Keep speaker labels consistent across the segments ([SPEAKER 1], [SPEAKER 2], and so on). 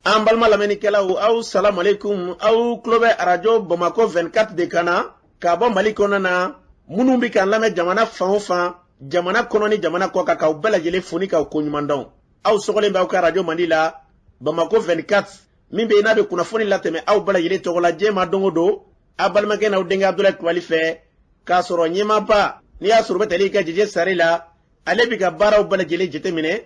[SPEAKER 1] An balima lamɛnnikɛlaw, aw salamu aleykum. Aw tulo bɛ Arajo Bamakɔ 24 de kan na k'a bɔ Mali kɔnɔ na. Minnu bɛ k'an lamɛn jamana fan o fan, jamana kɔnɔ ni jamana kɔ kan, k'aw bɛɛ lajɛlen fo ni k'aw koɲuman dɔn. Aw sɔgɔlen bɛ aw ka arajo mandi la, Bamakɔ 24, min bɛ yen n'a bɛ kunnafoni latɛmɛ aw bɛɛ lajɛlen tɔgɔ la diɲɛ ma don o don, aw balimakɛ n'aw denkɛ Abudulayi Kulubali fɛ, k'a sɔrɔ ɲɛmaaba n'i y'a sɔrɔ u bɛ tali kɛ Jeje Sare la, ale bɛ ka baaraw bɛɛ lajɛlen jateminɛ,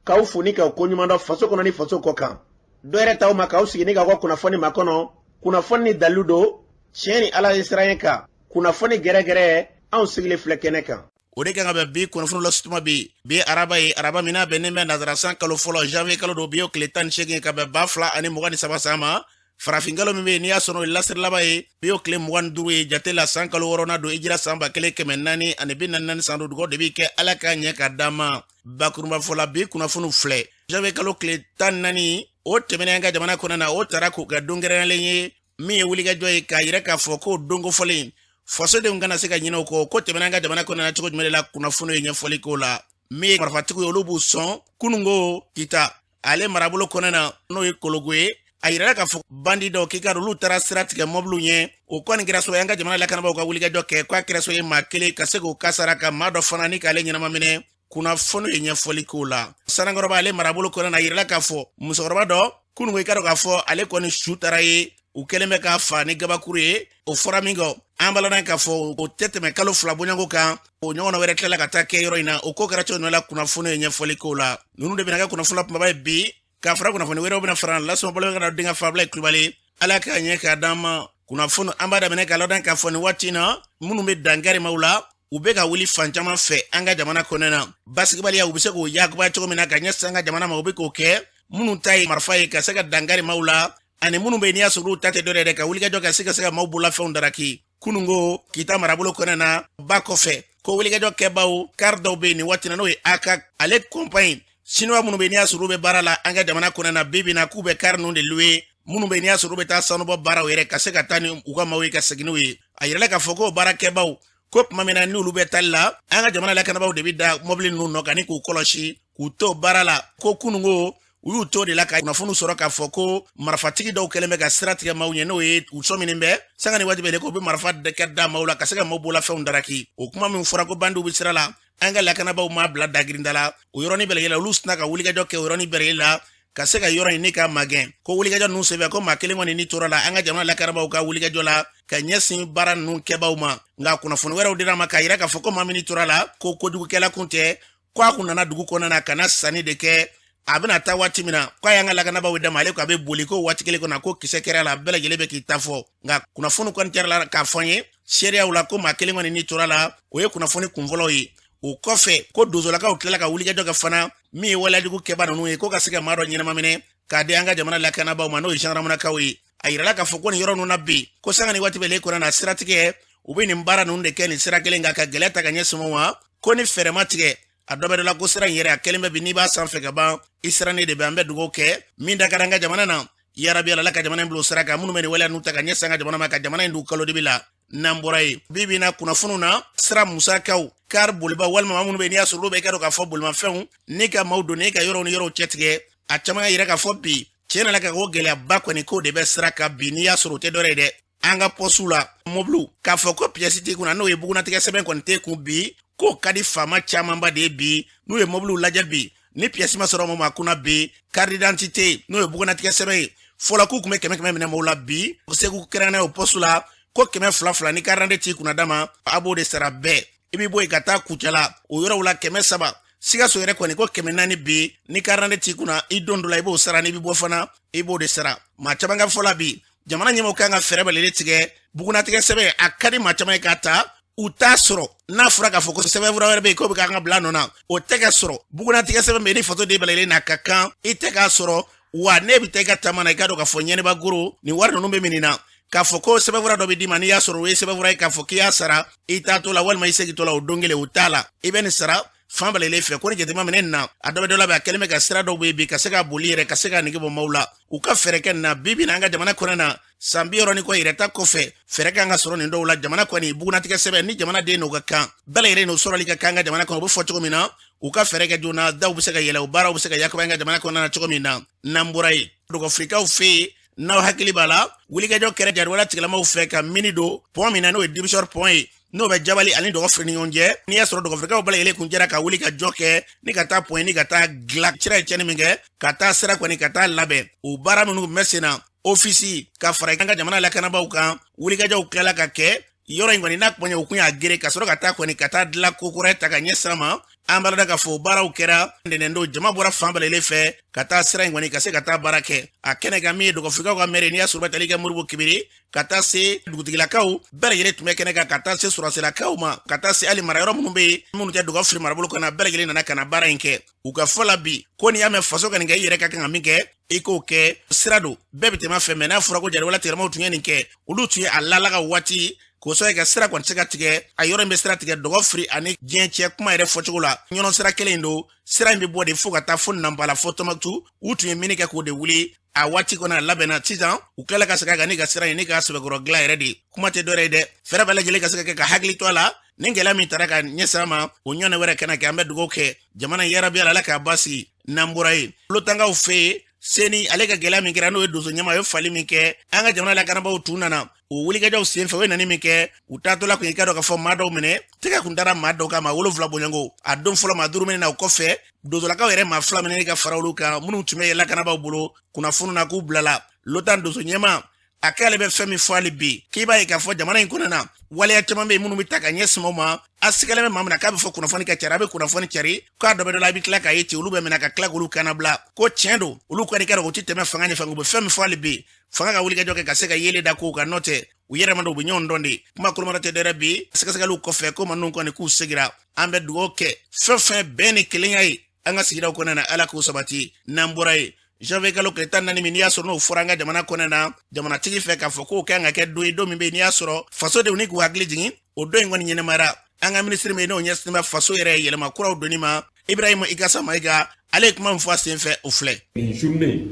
[SPEAKER 1] k'aw fo ni k'aw koɲuman dɔn faso kɔnɔ ni faso kɔ kan. Dɔ yɛrɛ t'aw ma k'aw sigi ni k'aw ka kunnafoni makɔnɔ, kunnafoni ni dalilu don, tiɲɛ ni Ala ye siran kan, kunnafoni gɛrɛgɛrɛ, anw sigilen filɛ kɛnɛ kan.
[SPEAKER 2] O de kan ka bɛn bi kunnafoni lasutuma bi. Bi araba ye, araba min n'a bɛnnen bɛ nazara san kalo fɔlɔ, janvier kalo don, bi y'o tile 18 ka bɛn 2023 san ma. Farafin kalo min bɛ yen n'i y'a sɔrɔ o ye lasiri laban ye, bi y'o tile 25 ye jate la, san kalo wɔɔrɔnan don, hijira san 1444 san don. Dugawu de bɛ kɛ, Ala k'a ɲɛ ka d'an ma. Bakurunba fɔ la, bi kunnafoniw filɛ. Janvier kalo tile 14, o tɛmɛnen an ka jamana kɔnɔ na, o tara k'o kɛ don kɛrɛnkɛrɛnlen ye min ye wulikajɔ ye k'a yira k'a fɔ k'o don kofɔlen fasodenw kana se ka ɲinɛ o kɔ. Ko tɛmɛna an ka jamana kɔnɔ na cogo jumɛn de la, kunnafoni ye ɲɛfɔli k'o la. Min ye marifatigiw ye, olu b'u sɔn kununko Kita ale marabolo kɔnɔ na, n'o ye Kologo ye. A yirala k'a fɔ bandi dɔw k'i ka olu taara sira tigɛ mɔbiliw ɲɛ. O kɔni kɛra sababu ye an ka jamana lakanabaaw ka wulikajɔ kɛ, k'a kɛra sababu ye maa kelen ka se k'o kasara, ka maa dɔ fana ni k'ale ɲɛnama minɛ. Kunnafoni ye ɲɛfɔli k'o la. Sanankɔrɔba ale marabolo kɔnɔ na, a yirala k'a fɔ musokɔrɔba dɔ kununko, i ka dɔn k'a fɔ ale kɔni su taara ye, u kɛlen bɛ k'a fa ni gabakuru ye. O fɔra min kɔ, an b'a ladɔn k'a fɔ o tɛ tɛmɛ kalo 2 bɔɲɔgɔnko kan, o ɲɔgɔnna wɛrɛ tilala ka taa kɛ yɔrɔ in na. O ko kɛra cogo jumɛn la, kunnafoni ye ɲɛfɔli k'o la. Ninnu de bɛna kɛ kunnafoni la kumaba ye bi, k'a fara kunnafoni wɛrɛw bɛna fara lasɔn balo ka denkɛ Fabila Kulubali. Ala k'a ɲɛ k'a d'an ma. Kunnafoni an b'a daminɛ k'a ladɔn k'a fɔ nin waati in na, minnu bɛ dankari maaw la, u bɛ ka wuli fan caman fɛ an ka jamana kɔnɔ na. Basigibaliya, u bɛ se k'o yakubaya cogo min na ka ɲɛsin an ka jamana ma, u bɛ k'o kɛ. Minnu ta ye marifa ye ka se ka dankari maaw la, ani minnu bɛ yen n'i y'a sɔrɔ olu ta tɛ dɔ yɛrɛ, ka wulikajɔ ka se ka maaw bololafɛnw daraki. Kununko Kita marabolo kɔnɔ na, ba kɔfɛ ko wulikajɔ kɛbaw kari dɔw bɛ yen nin waati na, n'o ye aka ale kɔnpayi sinuwa minnu bɛ yen n'i y'a sɔrɔ olu bɛ baara la an ka jamana kɔnɔ na bi bi na, k'u bɛ kari ninnu de luwe. Minnu bɛ yen n'i y'a sɔrɔ olu bɛ taa sanubɔ baaraw yɛrɛ ka se ka taa ni u ka maaw ye ka segin n'u ye. A yirala k'a fɔ k'o baarakɛbaw ko tuma min na n'olu bɛ tali la, an ka jamana lakanabaaw de bɛ da mɔbili ninnu nɔ kan ni k'u kɔlɔsi k'u to baara la. Ko kununko u y'u to de la ka kunnafoniw sɔrɔ k'a fɔ ko marifatigi dɔw kɛlen bɛ ka sira tigɛ maaw ɲɛ, n'o ye u sɔminen bɛ sanga ni waati bɛɛ k'u bɛ marifa kɛ da maaw la ka se ka maaw bololafɛnw daraki. O kuma min fɔra ko bandiw bɛ sira la, an ka lakanabaaw m'a bila dagirinda la. O yɔrɔnin bɛɛ lajɛlen la, olu sinna ka wulikajɔ kɛ o yɔrɔnin bɛɛ lajɛlen la ka se ka yɔrɔ in ne ka magɛn. Ko wulikajɔ ninnu senfɛ, ko maa kelen kɔni ni tora la an ka jamana lakanabaaw ka wulikajɔ la ka ɲɛsin baara ninnu kɛbaaw ma. Nka kunnafoni wɛrɛw dira ma k'a yira k'a fɔ ko maa min tora la, ko kojugukɛla kun tɛ, ko a kun nana dugu kɔnɔna na ka na sanni de kɛ. A bɛna taa waati min na, k'a y'an ka lakanabaaw d'a ma, ale ko a bɛ boli, ko waati kelen kɔnɔ ko kisɛ kɛra la, bɛɛ lajɛlen bɛ k'i ta fɔ. Nka kunnafoni kɔni kɛra la k'a fɔ n ye seereyaw la ko maa kelen kɔni ni tora la, o ye kunnafoni kunfɔlɔw ye. O kɔfɛ ko dozolakaw tilala ka wulikajɔ kɛ fana, min ye waleyajugu kɛba ninnu ye, ko ka se ka maa dɔ ɲɛnama minɛ k'a di an ka jamana lakanabaaw ma, n'o ye gendarmenakaw ye. A yirala k'a fɔ ko nin yɔrɔ ninnu na bi, ko sanga ni waati bɛɛ le kɔnɔ na siratigɛ, u bɛ nin baara ninnu de kɛ nin sira kelen kan ka gɛlɛya ta ka ɲɛsin u ma. Ko ni fɛɛrɛ ma tigɛ, a dɔ bɛ dɔ la ko sira in yɛrɛ a kɛlen bɛ bi, n'i b'a sanfɛ ka ban, i sirannen de bɛ. An bɛ dugawu kɛ min da ka di an ka jamana na, yarabi Ala ka jamana in bila o sira kan, minnu bɛ nin waleya ninnu ta ka ɲɛsin an ka jamana ma, ka jamana in don kalo dibi la. N'an bɔra yen, bi bi na kunnafoniw na, sira musakaw, kari boliba walima maa minnu bɛ yen n'i y'a sɔrɔ olu bɛ i ka dɔn k'a fɔ bolimafɛnw ni ka maaw don ni ka yɔrɔw ni yɔrɔw cɛtigɛ, a caman y'a yira k'a fɔ bi tiɲɛ nana ka ko gɛlɛyaba kɔni k'o de bɛ sira kan bi. N'i y'a sɔrɔ o tɛ dɔwɛrɛ ye dɛ, an ka pɔsiw la mɔbiliw k'a fɔ ko piyɛsi t'i kunna, n'o ye bugunatigɛ sɛbɛn kɔni t'e kun bi, k'o ka di faama camanba de ye bi. N'u ye mɔbiliw lajɛ bi, ni piyɛsi ma sɔrɔ mɔgɔ ma kunna bi, carte d'identité n'o ye bugunatigɛ sɛbɛn ye, fɔlɔ k'u tun bɛ 100 100 minɛ mɔgɔw la, bi Segu kɛrɛnkɛrɛnnenya o pɔsiw la ko 200 200, ni carte d'identité t'i kunna d'a ma, a b'o de sara bɛɛ. I bɛ bɔ yen ka taa Kucala, o yɔrɔw la 300, Sikaso yɛrɛ kɔni ko 400 bi, ni carte d'identité t'i kunna, i don dɔ la i b'o sara, n'i bɛ bɔ fana i b'o de sara. Maa caman ka fɔ la bi, jamana ɲɛmɔgɔw kan ka fɛɛrɛ bɛɛ tigɛ. Bugunatigɛ sɛbɛn a ka di maa caman ye k'a ta, u t'a sɔrɔ. N'a fɔra k'a fɔ ko sɛbɛnfura wɛrɛ bɛ yen k'o bɛ k'an ka bila nɔ na, o tɛ ka sɔrɔ. Bugunatigɛ sɛbɛn bɛ yen ni faso den bɛɛ lajɛlen n'a ka kan, i tɛ k'a sɔrɔ. Wa ne bɛ taa i ka taama na, i k'a dɔn k'a fɔ ɲɛnɛba goro nin wari ninnu bɛ min na, k'a fɔ ko sɛbɛnfura dɔ bɛ d'i ma, n'i y'a sɔrɔ o ye sɛbɛnfura ye k'a fɔ k'i y'a sara i taatɔ la walima i segintɔ la o don kelen, o t'a la. I bɛ nin sara fan bɛɛ lajɛlen fɛ. Ko ni jateminɛ minɛ na, a dɔ bɛ dɔ la bi, a kɛlen bɛ ka sira dɔw bɛ yen bi ka se ka boli yɛrɛ ka se ka nege bɔ maaw la. U ka fɛɛrɛ kɛ nin na bi bi na an ka jamana kɔnɔ na, san 60 ni kɔ yɛrɛta kɔfɛ, fɛɛrɛ kan ka sɔrɔ nin dɔw la. Jamana kɔni bugunatigɛ sɛbɛn ni jamana den n'o ka kan bɛɛ lajɛlen n'o sɔrɔli ka kan an ka jamana kɔnɔ, u bɛ fɔ cogo min na, u ka fɛɛrɛ kɛ joona, daw bɛ se ka yɛlɛ, o baaraw bɛ se ka yakubaya an ka jamana kɔnɔna na cogo min na. N'an bɔra yen, Dɔgɔfirikaw fɛ yen, n'aw hakili b'a la, wulikajɔ kɛra jariwala tigilamaw fɛ ka mini don pont min na, n'o ye Dibisɔri pont ye, n'o bɛ Jabali ani Dɔgɔfiri ni ɲɔgɔn cɛ. N'i y'a sɔrɔ Dɔgɔfirikaw bɛɛ lajɛlen kun jɛra ka wuli ka jɔ kɛ ni ka taa pont ni ka taa dilan, sira ye tiɲɛni min kɛ, ka taa sira kɔni ka taa labɛn. O baara minnu tun bɛ sen na, ofisi ka fara an ka jamana lakanabaaw kan, wulikajɔw tilala ka kɛ yɔrɔ in kɔni n'a kuma ɲɛ, u kun y'a gere ka sɔrɔ ka taa kɔni ka taa dilan ko kura ta ka ɲɛ sira ma. An b'a dɔn k'a fɔ baaraw kɛra ntɛnɛn don, jama bɔra fan bɛɛ lajɛlen fɛ ka taa sira in kɔni ka se ka taa baara kɛ a kɛnɛ kan. Min ye Dɔgɔfirikaw ka mɛri, n'i y'a sɔrɔ bɛ tali kɛ Moribo Kibiri, ka taa se dugutigilakaw bɛɛ lajɛlen tun bɛ kɛnɛ kan, ka taa se sɔrɔsilakaw ma, ka taa se hali marayɔrɔ minnu bɛ yen minnu tɛ Dɔgɔfiri marabolo kɔnɔ, bɛɛ lajɛlen nana ka na baara in kɛ. U ka fɔ la bi ko n'i y'a mɛn faso ka nin kɛ, i yɛrɛ ka kan ka min kɛ, i k'o kɛ. Sira don, bɛɛ bɛ tɛmɛ a fɛ, mɛ n'a fɔra ko jariwala tigilamaw tun ye nin kɛ, olu tun ye a lalaga waati k'o sɔrɔ ka sira kɔni tɛ se ka tigɛ. A yɔrɔ in bɛ sira tigɛ Dɔgɔfiri ani diɲɛ cɛ. Kuma yɛrɛ fɔcogo la, ɲɔnɔ sira kelen in don, sira in bɛ bɔ de fo ka taa fo Nanpala fo Tɔnbɔkutu. U tun ye mini kɛ k'o de wuli a waati kɔnɔ, a labɛnna. Sisan u tilala ka segin a kan ni ka sira in ni k'a sɛbɛkɔrɔ dilan yɛrɛ de. Kuma tɛ dɔwɛrɛ ye dɛ, fɛɛrɛ bɛɛ lajɛlen ka se ka kɛ ka hakili to a la ni gɛlɛya min taara ka ɲɛ sira ma, o ɲɔgɔnna wɛrɛ kana kɛ. An bɛ dugawu kɛ jamana in yarabi Ala k'a basigi. N'an bɔra yen, Lotankaw fɛ yen, Seni ale ka gɛlɛya min kɛra, n'o ye donso ɲɛma ye fali min kɛ, an ka jamana lakanabaaw tun nana o wulikajɔw sen fɛ. O ye nani min kɛ, u taatɔla kun, i ka dɔn k'a fɔ maa dɔw minɛ, tɛgɛ kun dara maa dɔw kan, maa 7 bɔɲɔgɔnko. A don fɔlɔ, maa 5 minɛ na. O kɔfɛ, donsolakaw yɛrɛ maa 2 minɛ ka fara olu kan, minnu tun bɛ lakanabaaw bolo kunnafoni na k'u bilala. Lotan donso ɲɛma a k'ale bɛ fɛn min fɔ hali bi, k'i b'a ye k'a fɔ jamana in kɔnɔna na, waleya caman bɛ yen minnu bɛ ta ka ɲɛsin o ma. A sigalen bɛ maa min na k'a bɛ fɔ kunnafoni ka cari, a bɛ kunnafoni cari k'a dɔ bɛ dɔ la, a bɛ tila k'a ye ten, olu bɛ minɛ ka tila k'olu kana bila. Ko tiɲɛ don, olu kɔni kɛra o tɛ tɛmɛ fanga ɲɛfɛ. U bɛ fɛn min fɔ hali bi, fanga ka wulikajɔ kɛ ka se ka yelen da kow kan, n'o tɛ u yɛrɛ ma dɔn, u bɛ ɲɔgɔn dɔn de. Kuma kolomara tɛ dɛrɛ bi, sɛgɛsɛgɛliw kɔfɛ ko ninnu kɔni k'u segira. An bɛ dugawu kɛ fɛn fɛn bɛn ni kelenya ye an ka sigidaw kɔnɔna na, Ala k'o sabati. N'an bɔra yen, janvier kalo tile 14 min, n'i y'a sɔrɔ n'o fɔra an ka jamana kɔnɔna na jamanatigi fɛ k'a fɔ k'o kan ka kɛ don ye, don min bɛ yen n'i y'a sɔrɔ fasodenw ni k'u hakili jigin, o don in kɔni ɲɛnɛmayara. An ka minisiri min n'o ɲɛsinnen bɛ faso yɛrɛ yɛlɛma kuraw donni ma, Ibrahima Ikasa Mayiga, ale ye kuma min fɔ a sen fɛ, o filɛ.
[SPEAKER 3] Nin journée,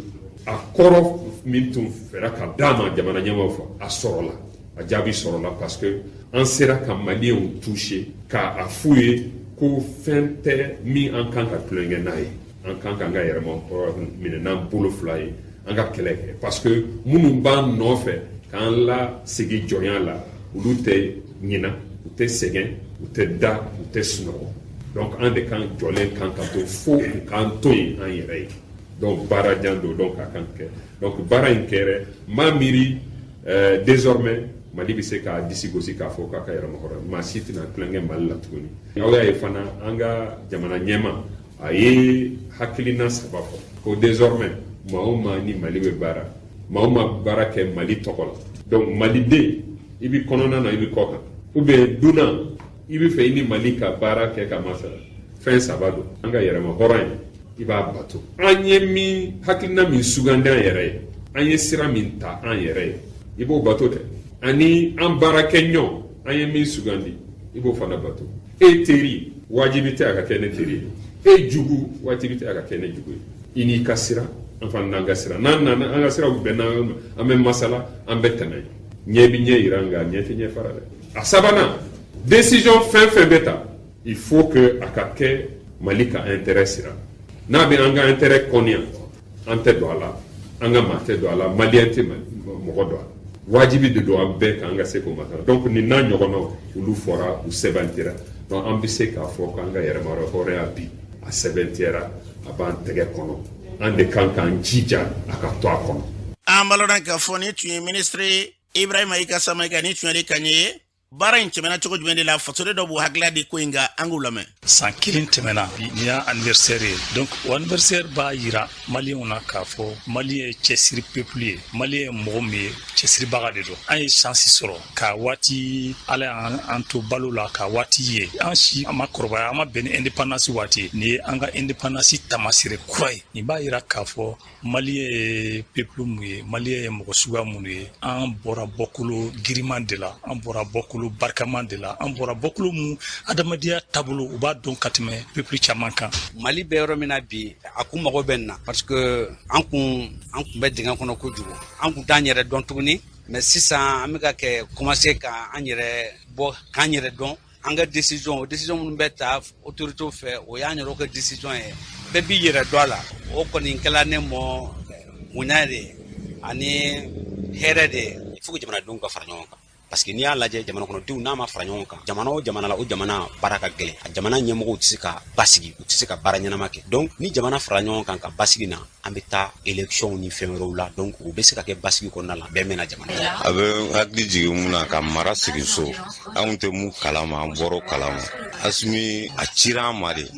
[SPEAKER 3] a kɔrɔ min tun fɛra ka d'a ma jamana ɲɛmaaw fɛ, a sɔrɔla, a jaabi sɔrɔla, parce que an sera ka Maliyɛnw toucher k'a a f'u ye ko fɛn tɛ min an kan ka tulonkɛ n'a ye, an kan k'an ka yɛrɛma minɛ n'an bolo fila ye, an ka kɛlɛ kɛ, parce que minnu b'an nɔfɛ k'an lasegin jɔnya la, olu tɛ ɲina, u tɛ sɛgɛn, u tɛ da, u tɛ sunɔgɔ. Donc an de kan jɔlen kan ka to fo u k'an to yen an yɛrɛ ye. Donc baara jan don, donc a kan kɛ. Donc baara in kɛra, n b'a miiri désormais Mali bɛ se k'a disi gosi k'a fɔ k'a ka yɛrɛmahɔrɔn, maa si tɛna tulonkɛ Mali la tuguni. Aw y'a ye fana, an ka jamana ɲɛma a ye hakilina saba fɔ ko désormais maa o maa ni Mali bɛ baara, maa o maa baara kɛ Mali tɔgɔ la, donc maliden, i bɛ kɔnɔna na, i bɛ kɔ kan, ou bien dunan, i bɛ fɛ i ni Mali ka baara kɛ ka masala, fɛn saba don: an ka yɛrɛmahɔrɔn ye, i b'a bato, an ye min hakilina min sugandi an yɛrɛ ye, an ye sira min ta an yɛrɛ ye, i b'o bato dɛ, ani an baarakɛɲɔgɔn, an ye min sugandi, i b'o fana bato. E teri, wajibi tɛ a ka kɛ ne teri ye, e jugu, wajibi tɛ a ka kɛ ne jugu ye. I n'i ka sira, an fana n'an ka sira, n'an nana an ka siraw bɛnna, an bɛ masala, an bɛ tɛmɛ. Ɲɛ bi ɲɛ yira, nka ɲɛ tɛ ɲɛ fara dɛ. A sabanan, décision fɛn fɛn bɛ ta, il faut que a ka kɛ Mali ka intérêt sira. N'a bɛ an ka intérêt kɔniya, an tɛ don a la, an ka maa tɛ don a la, Maliyɛn tɛ mɔgɔ don a la. Wajibi de don an bɛɛ kan ka se k'o matara. Donc nin n'a ɲɔgɔnnaw, olu fɔra, u sɛbɛntira. Donc an bɛ se k'a fɔ k'an ka yɛrɛmahɔrɔnya bi, a sɛbɛntiyara, a b'an tɛgɛ kɔnɔ, an de kan k'an jija a ka to a kɔnɔ.
[SPEAKER 2] An b'a dɔn k'a fɔ ni tun ye minisiri Ibrahima Ikasa Mayiga, ni tun ye kan ye. Baara in tɛmɛna cogo jumɛn de la? Fasoden dɔ b'u hakilila di ko in kan, an k'u lamɛn.
[SPEAKER 4] San kelen tɛmɛna bi, nin y'a anniversaire ye. Donc o anniversaire b'a yira Maliyɛnw na k'a fɔ Maliyɛn ye cɛsiri peuple ye, Maliyɛn ye mɔgɔ min ye cɛsiribaga de don. An ye chance sɔrɔ ka waati, Ala y'an to balo la ka waati ye, an si an ma kɔrɔbaya, an ma bɛn ni indépendance waati ye. Nin ye an ka indépendance taamasere kura ye. Nin b'a yira k'a fɔ Maliyɛn ye peuple mun ye, Maliyɛn ye mɔgɔ suguya minnu ye. An bɔra bɔkolo giriman de la, an bɔra bɔkolo barikaman de la, an bɔra bɔkolo mun adamadenya taabolo u b'a dɔn ka tɛmɛ peuple caman kan.
[SPEAKER 5] Mali bɛ yɔrɔ min na bi, a kun mago bɛ nin na, parce que an kun bɛ dingɛ kɔnɔ kojugu, an kun t'an yɛrɛ dɔn tuguni. Mais sisan an bɛ ka kɛ commencer ka an yɛrɛ bɔ, k'an yɛrɛ dɔn. An ka décision, o décision minnu bɛ ta autorité fɛ, o y'an yɛrɛ ka décision ye, bɛɛ b'i yɛrɛ dɔn a la. O kɔni kɛla ne mɔ bonya de ye ani hɛrɛ de ye.
[SPEAKER 6] Il faut que jamanadenw ka fara ɲɔgɔn kan, parce que n'i y'a lajɛ, jamana kɔnɔdenw n'a ma fara ɲɔgɔn kan, jamana o jamana la, o jamana baara ka gɛlɛn, a jamana ɲɛmɔgɔw tɛ se ka basigi, u tɛ se ka baara ɲɛnama kɛ. Donc ni jamana fara ɲɔgɔn kan ka basigi na, an bɛ taa élection ni fɛn wɛrɛw la. Donc o bɛ se ka kɛ basigi kɔnɔna la, bɛɛ mɛna jamana.
[SPEAKER 7] A bɛ hakili jigin mun na, ka mara sigi so, anw tɛ mun kalama, an bɔr'o kalama. Asimi a cira an ma de.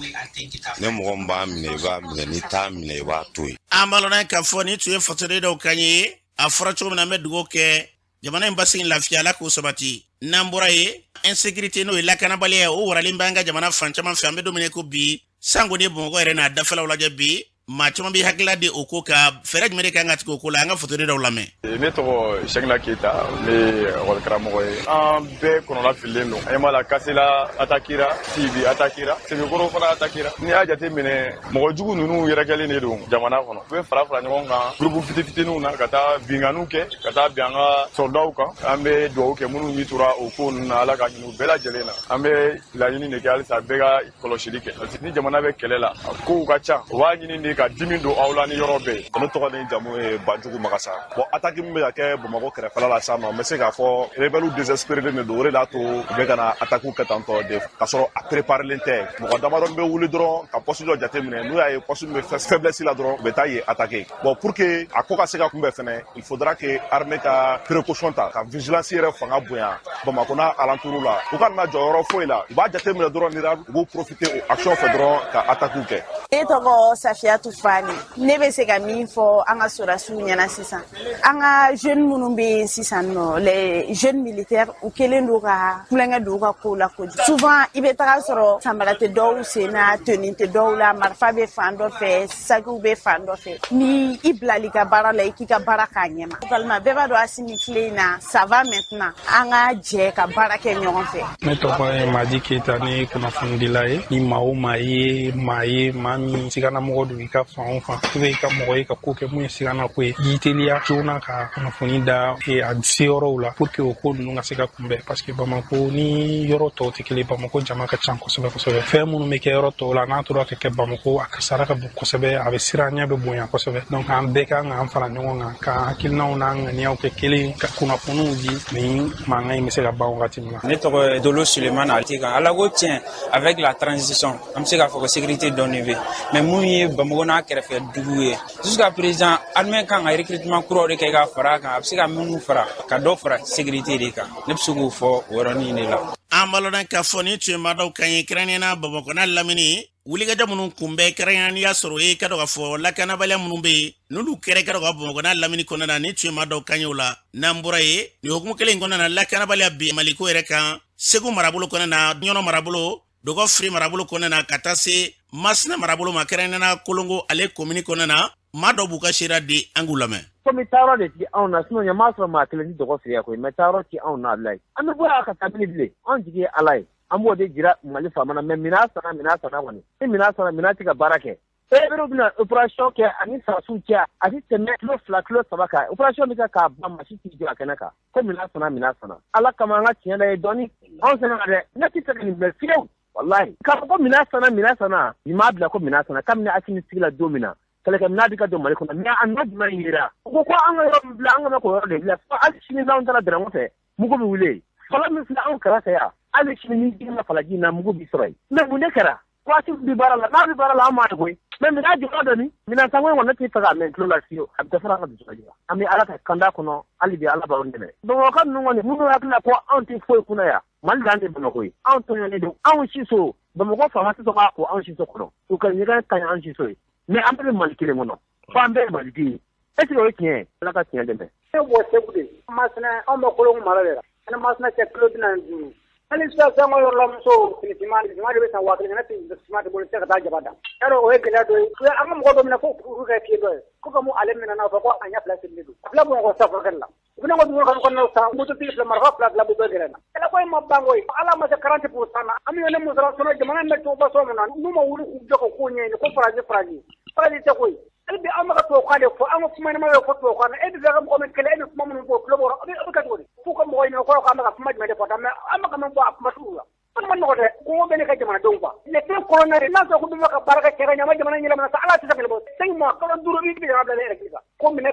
[SPEAKER 7] Ne mɔgɔ min b'a minɛ, i b'a minɛ, n'i t'a minɛ, i b'a to yen.
[SPEAKER 2] An b'a lɔn k'a fɔ nin tun ye fasoden dɔw kan ye. A fɔra cogo min na, an bɛ dugawu kɛ jamana in basigi, lafiya, Ala k'o sabati. N'an bɔra yen, insécurité, n'o ye lakanabaliya ye, o waralen b'an ka jamana fan caman fɛ. An bɛ don min na ko bi, sango ni Bamakɔ yɛrɛ n'a dafɛlaw lajɛ bi, maa caman bɛ hakilila di o ko kan. Fɛɛrɛ jumɛn de kan ka tigɛ o ko la? An ka fasoden dɔw lamɛn.
[SPEAKER 8] Ne tɔgɔ Sɛkina Keyita, ne ye ekɔli karamɔgɔ ye. An bɛɛ kɔnɔna fililen don. An ɲɛ b'a la, Kasela atakira, Sibi atakira, Sebekɔrɔ fana atakira. N'i y'a jate minɛ, mɔgɔ jugu ninnu yɛrɛkɛlen de don jamana kɔnɔ. U bɛ fara fara ɲɔgɔn kan groupe fitinin fitininw na ka taa binkanniw kɛ, ka taa bin an ka sɔrɔdaw kan. An bɛ dugawu kɛ minnu ni tora o ko ninnu na, Ala ka ɲini u bɛɛ lajɛlen na. An bɛ laɲini de kɛ halisa, bɛɛ ka kɔlɔsili kɛ, parce que ni jamana bɛ kɛlɛ la, a kow ka ca, o b'a ɲini de ka dimi don aw la ni yɔrɔ bɛɛ ye.
[SPEAKER 9] Ne tɔgɔ ni jamu ye Banjugu Magasa. Bon, attaque min bɛ ka kɛ Bamakɔ kɛrɛfɛla la sisan nɔ, n bɛ se k'a fɔ rebelles désespérés de don. O de y'a to u bɛ ka na attaque kɛ tantɔ de, k'a sɔrɔ a préparelen tɛ. Mɔgɔ damadɔni bɛ wuli dɔrɔn ka poste dɔ jateminɛ, n'u y'a ye poste min bɛ faiblesse la dɔrɔn, u bɛ taa yen attaquer. Bon, pour que a ko ka se ka kunbɛn fɛnɛ, il faudra que armée ka précaution ta, ka vigilance yɛrɛ fanga bonya Bamakɔ n'a alentour la. U ka na jɔyɔrɔ foyi la, u b'a jateminɛ dɔrɔn, ni u b'u profiter o action fɛ dɔrɔn ka attaque kɛ.
[SPEAKER 10] Ne tɔgɔ Safiyatu Fani. Ne bɛ se ka min fɔ an ka sɔrɔdasiw ɲɛna sisan, an ka jeunes minnu bɛ yen sisan nɔ, les jeunes militaires, u kɛlen don ka tulonkɛ don u ka kow la kojugu. Souvent i bɛ taga sɔrɔ samara tɛ dɔw sen na, tenue tɛ dɔw la, marifa bɛ fan dɔ fɛ, sakiw bɛ fan dɔ fɛ. Ni i bilali ka baara la, i k'i ka baara k'a ɲɛma. Walima bɛɛ b'a dɔn, Asimi tile in na, ça va maintenant, an ka jɛ ka baara kɛ ɲɔgɔn fɛ.
[SPEAKER 11] Ne tɔgɔ ye Madi Keyita, ne ye kunnafonidila ye. Ni maa o maa ye maa ye, maa min siganamɔgɔ don i ka fan o fan, i bɛ i ka mɔgɔ ye ka ko kɛ mun ye siganako ye, i teliya joona ka kunnafoni da a seyɔrɔw la pour que o ko ninnu ka se ka kunbɛn, parce que Bamako ni yɔrɔ tɔw tɛ kelen. Bamako jama ka ca kosɛbɛ kosɛbɛ. Fɛn minnu bɛ kɛ yɔrɔ tɔw la, n'a tora ka kɛ Bamako, a kasara ka bon kosɛbɛ, a bɛ siran ɲɛ bɛ bonya kosɛbɛ. Donc an bɛɛ kan k'an fara ɲɔgɔn kan, k'an hakilinaw n'an ŋaniyaw kɛ kelen, ka kunnafoniw di, ni mankan in bɛ se ka ban wagati min na.
[SPEAKER 12] Ne tɔgɔ ye Dolo Sulemana Alite kan. Ala ko tiɲɛ, avec la transition, an bɛ se k'a fɔ ko sécurité dɔɔni bɛ, mais mun ye Bamakɔ n'a kɛrɛfɛ dugu ye, jusqu'à présent armée kan ka recrutement kuraw de kɛ ka fara a kan, a bɛ se ka minnu fara ka dɔ fara sécurité de kan. Ne bɛ se k'o fɔ o yɔrɔnin de la.
[SPEAKER 2] An b'a lɔn k'a fɔ nin tun ye maa dɔw kan ye, kɛrɛnkɛrɛnnenya Bamakɔ n'a lamini, wulikajɔ minnu kunbɛn, kɛrɛnkɛrɛnnenya n'i y'a sɔrɔ o ye ka dɔn k'a fɔ lakanabaliya minnu bɛ yen, n'olu kɛra ka dɔn ka Bamakɔ n'a lamini kɔnɔna na, nin tun ye maa dɔw kan ye o la. N'an bɔra yen, nin hukumu kelen in kɔnɔna na, lakanabaliya bi Maliko yɛrɛ kan, Segu marabolo kɔnɔna na, Ɲɔnɔ marabolo, Dɔgɔ Firi marabolo kɔnɔna na, ka taa se Masina marabolo ma, kɛrɛnkɛrɛnnenya Kolongo ale komini kɔnɔna na, maa dɔw b'u ka seereya di, an k'u lamɛn.
[SPEAKER 13] Komi taayɔrɔ de ti anw na, sinon ɲɛ m'a sɔrɔ maa kelen ti dɔgɔ feere koyi, mais taayɔrɔ ti anw na. Bilayi, an bɛ bɔ yan ka taa mini bilen? Anw jigi ye Ala ye, an b'o de jira Mali faama na. Mais minan sanna, minan sanna kɔni, ni minan sanna, minan ti ka baara kɛ. Rebelles bɛna opération kɛ ani sarasiw cɛ, a ti tɛmɛ kilo 2, kilo 3 kan. Opération bɛ kɛ k'a ban, maa si t'i jɔ a kɛnɛ kan ko minan sanna, minan sanna. Ala kama, an ka tiɲɛ la ye dɔɔni, anw sɛgɛnna dɛ. Ne ti fɛ ka nin bila fiyewu, walahi, k'a fɔ ko minan sanna, minan sanna, nin m'a bila ko minan sanna. Kabini Asimi sigi la don min na, kɛlɛkɛminɛn bɛ ka don Mali kɔnɔ, mais a nɔ jumɛn yera? U ko ko an ka yɔrɔ min bila, an ka k'o yɔrɔ de bila. Hali sini n'anw taara Dɛrɛnko fɛ, mugu bɛ wuli. Fala min filɛ anw kɛrɛfɛ yan, hali sini ni jiginna falaji in na, mugu b'i sɔrɔ yen. Mais mun de kɛra? Waati bɛ baara la, n'a bɛ baara la, an m'a ye koyi. Mais minɛn jɔyɔrɔ dɔ ni minɛn sanko in kɔni, ne t'i fɛ k'a mɛn tulo la fiyewu. A bɛ dɔ fara an ka dusukasi kan. An bɛ Ala ka kanda kɔnɔ hali bi, Ala b'aw dɛmɛ. Bamakɔka ninnu kɔni, minnu hakili la ko anw tɛ foyi kunna yan, Mali dan tɛ Bamakɔ ye. Anw tɔɲɔnen don, anw siso. Bamakɔ faama tɛ sɔn k'a ko anw siso kɔnɔ, u ka ɲɛgɛn ka ɲi anw siso ye. Mais an bɛɛ bɛ Mali kelen kɔnɔ, fo an bɛɛ ye Maliden ye. Est ce que o ye tiɲɛ ye? Ala ka tiɲɛ dɛmɛ.
[SPEAKER 14] Ne bɔ Segu de, Masina, anw bɛ Kolongo mara de la. Ani Masina cɛ kilo 45. Hali sisan, an ka yɔrɔ la, muso fini finman de bɛ san 1000, ne tɛ finman tɛ bolo, tɛ se ka taa jaba dan. Yarɔ, o ye gɛlɛya dɔ ye. An ka mɔgɔ dɔ minɛ ko kuru kɛ fiye dɔ ye. Ko ka mun ale minɛ n'a fɔ ko a ɲɛ fila sirilen don. A filɛ Bamakɔ sa furakɛli la. U bɛna ko dugu kɔnɔ san mototigi fila, marifa fila fila b'u bɛɛ gɛrɛ na. Kɛlɛ ko in ma ban koyi. Ala ma se 40% na. An bɛ ne mun sɔrɔ sɔnni jamana in bɛ cogo ba min na, n'u ma wuli k'u jɔ ka ko ɲɛɲini ko faransi faransi. Faransi tɛ koyi. Hali bi an bɛ ka tubabukan de fɔ, an ka kuma ɲɛnama bɛ fɔ tubabukan na. E bɛ fɛ ka mɔgɔ min kɛlɛ, e bɛ kuma minnu fɔ o tulo bɔra, a bɛ kɛ cogo di? F'u ka mɔgɔ ɲininka ko k'an bɛ ka kuma jumɛn de fɔ tan, mais an bɛ ka min fɔ a kuma sugu la. O ma nɔgɔ dɛ, kɔngɔ bɛ ne ka jamanadenw kan. Les deux colonels, n'a sɔrɔ ko bɛ ka baara kɛ cɛ ka ɲɛ, a ma jamana yɛlɛma sa, Ala tɛ se ka ɲɛnabɔ. 5 mois, kalo 5, i bɛ jamana bila ne yɛrɛ kan. Ko minɛ